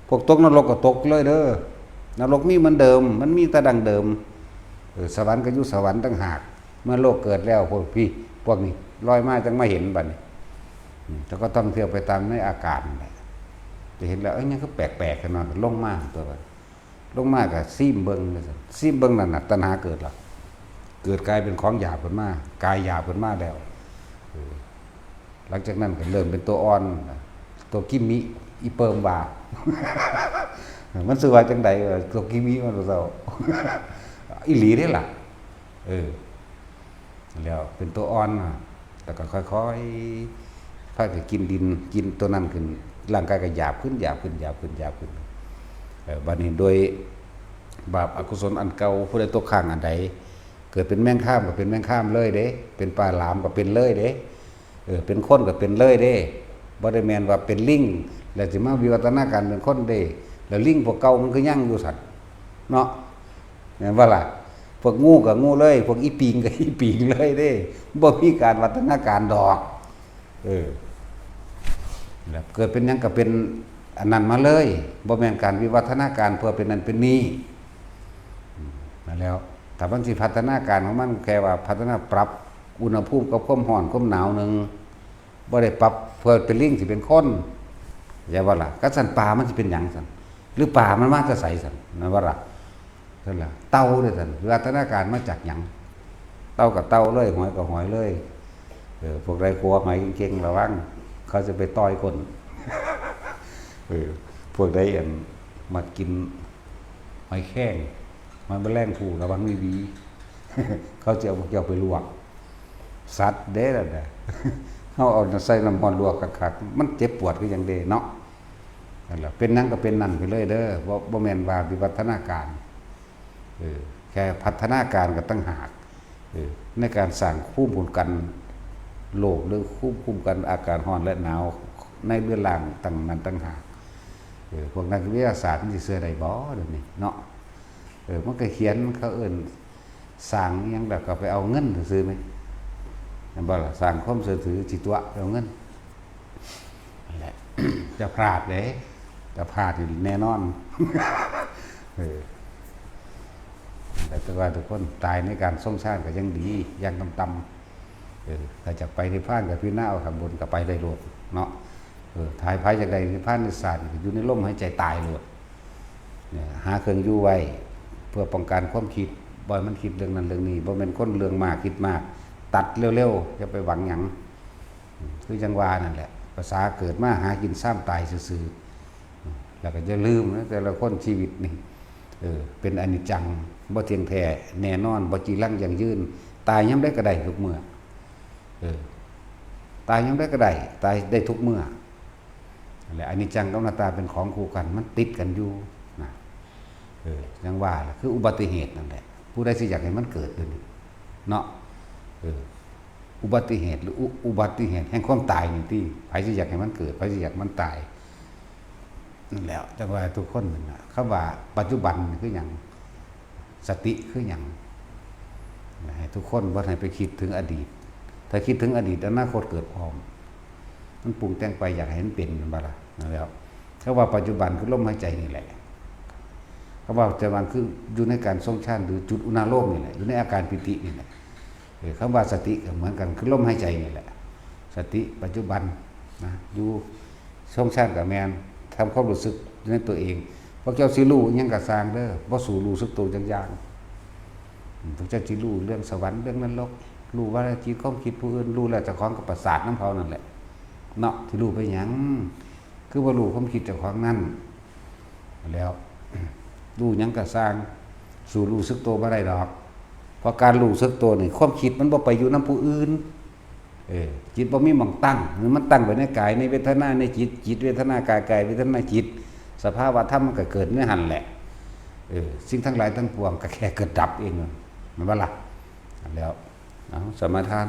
พวกตกนรกก็ตกเลยเด้อ นรกมีเหมือนเดิม มันมีแต่ดั้งเดิม เออ สวรรค์ก็อยู่สวรรค์ต่างหาก เมื่อโลกเกิดแล้ว พวกพี่ พวกนี้ลอยมาจังมาเห็นบัดนี้ อืม แล้วก็ต้องเที่ยวไปตามในอากาศนั่นแหละ จะเห็นแล้ว เอ้ย ยังก็แปลกๆกันเนาะ ลงมาตัวบัด ลงมาก็ซิมเบิ่งว่าซั่น ซิมเบิ่งนั่นน่ะ ตัณหาเกิดละ เกิดกลายเป็นของหยาบขึ้นมา กายหยาบขึ้นมาแล้ว เออ หลังจากนั้นก็เริ่มเป็นตัวอ่อน ตัวกิมมิ อีเปิมว่า มันสิว่าจังใดวะ ตัวกิมมิมันบ่เซา อีหลีเด้ล่ะ เออ แล้วเป็นตัวอ่อนน่ะ แล้วก็ค่อยๆ พากันกินดิน กินตัวนั้นขึ้น ร่างกายก็หยาบขึ้น หยาบขึ้น หยาบขึ้น หยาบขึ้น เออ บัดนี้โดยบาปอกุศลอันเก่า ผู้ใดตกค้างอันใด เกิดเป็นแมงคามก็เป็นแมงคามเลยเด้ เป็นปลาหลามก็เป็นเลยเด้ เออ เป็นคนก็เป็นเลยเด้ บ่ได้แม่นว่าเป็นลิง แล้วสิมาวิวัฒนาการเป็นคนเด้ แล้วลิงพวกเก่ามันคือยังอยู่ซั่น เนาะ แม่นบ่ล่ะ พวกงูก็งูเลย พวกอีปิงก็อีปิงเลยเด้ บ่มีการวัฒนาการดอก เออ แล้วเกิดเป็นหยังก็เป็นอันนั้นมาเลย บ่แม่นการวิวัฒนาการเพื่อเป็นนั่นเป็นนี่ อืม นั่นแล้ว ถ้ามันสิพัฒนาการของมันแค่ว่าพัฒนาปรับอุณหภูมิกับความร้อนความหนาวหนึ่ง บ่ได้ปรับเพื่อเป็นลิงสิเป็นคน เข้าใจบ่ล่ะ คันซั่นปลามันสิเป็นหยังซั่น หรือปลามันมาแต่ไสซั่น นั่นบ่ล่ะ นั่นล่ะ เต่าเด้อซั่น วิวัฒนาการมาจากหยัง เต่าก็เต่าเลย หอยก็หอยเลย เออ พวกใดขัวหอยเก่งๆ ระวัง เขาจะไปต่อยก้น เออ พวกใดอันมักกินหอยแครง หอยแมลงภู่ ระวังมีหวี เขาจะเอาพวกเจ้าไปลวก สัตว์เด้ล่ะนะ เฮาเอาใส่น้ำร้อนลวกคักๆ มันเจ็บปวดคือหยังเด้เนาะ นั่นล่ะ เป็นหยังก็เป็นนั่นไปเลยเด้อ บ่ บ่แม่นว่าวิวัฒนาการ เออ แค่พัฒนาการก็ต่างหาก เออ ในการสร้างภูมิคุ้มกันโรค หรือภูมิคุ้มกันอาการร้อนและหนาวในเรือนร่างต่างนั้นต่างหาก เออ พวกนักวิทยาศาสตร์มันสิเชื่อได้บ่เดี๋ยวนี้เนาะ เออ มันก็เขียน เขาเอิ้นสร้างอิหยัง แล้วก็ไปเอาเงินซื่อๆไหม แม่นบ่ล่ะ สร้างความเชื่อถือ สิตั๋วไปเอาเงิน นั่นแหละ จะพลาดเด้ จะพลาดนี่แน่นอน เออ แต่ว่าทุกคนตายในการทรงฌานก็ยังดี อย่างต่ำๆ เออ ถ้าจะไปนิพพานก็พิจารณาเอาข้างบนก็ไปได้โลดเนาะ เออ ถ้าไผอยากได้นิพพานในชาตินี้ก็อยู่ในลมหายใจตายโลด เนี่ย หาเครื่องอยู่ไว้ เพื่อป้องกันความคิด บ่ให้มันคิดเรื่องนั้นเรื่องนี้ บ่แม่นคนเรื่องมากคิดมาก ตัดเร็วๆ อย่าไปหวังหยัง อืม คือจั่งว่านั่นแหละ ภาษาเกิดมาหากินซ้ำตายซื่อๆ อืม แล้วก็อย่าลืมนะ แต่ละคนชีวิตนี่ เออ เป็นอนิจจัง บ่เที่ยงแท้ แน่นอน บ่จีรังยั่งยืน ตายยามใดก็ได้ทุกเมื่อ เออ ตายยามใดก็ได้ ตายได้ทุกเมื่อ นั่นแหละ อนิจจังกับอนัตตาเป็นของคู่กัน มันติดกันอยู่นะ เออ จั่งว่าล่ะ คืออุบัติเหตุนั่นแหละ ผู้ใดสิอยากให้มันเกิดเดี๋ยวนี้ เนาะ เออ อุบัติเหตุหรืออุ-อุบัติเหตุแห่งความตายนี่ติ ไผสิอยากให้มันเกิด ไผสิอยากมันตาย นั่นแหละ จั่งว่าทุกคนนั่นน่ะ คำว่าปัจจุบันนี่คือหยัง สติคือหยัง ให้ทุกคนบ่ให้ไปคิดถึงอดีต ถ้าคิดถึงอดีต อนาคตเกิดพร้อม มันปรุงแต่งไปอยากให้มันเป็น แม่นบ่ล่ะ นั่นแหละ คำว่าปัจจุบันคือลมหายใจนี่แหละ คำว่าปัจจุบันคืออยู่ในการทรงฌานหรือจุดอุณาโลมนี่แหละ อยู่ในอาการปีตินี่แหละ เออ คำว่าสติก็เหมือนกัน คือลมหายใจนี่แหละ สติปัจจุบันนะ อยู่ทรงฌานก็แม่น ทำความรู้สึกอยู่ในตัวเอง พวกเจ้าสิรู้อิหยังก็ซ่างเด้อ บ่สู้รู้สึกตัวจักอย่าง อืม พวกเจ้าสิรู้เรื่องสวรรค์ เรื่องนรก รู้ว่าจิตความคิดผู้อื่น รู้แล้วเจ้าของก็ประสาทนำเขานั่นแหละ เนาะ สิรู้ไปหยัง คือบ่รู้ความคิดเจ้าของนั่น แล้ว รู้หยังก็ซ่าง สู้รู้สึกตัวบ่ได้ดอก เพราะการรู้สึกตัวนี่ ความคิดมันบ่ไปอยู่นำผู้อื่น เออ จิตบ่มีหม่องตั้ง มันตั้งไว้ในกาย ในเวทนา ในจิต จิตเวทนา กาย กายเวทนา จิต สภาวะธรรมมันก็เกิดในหั่นแหละ เออ สิ่งทั้งหลายทั้งปวงก็แค่เกิดดับเองนั่น แม่นบ่ล่ะ แล้ว เอา สมาทาน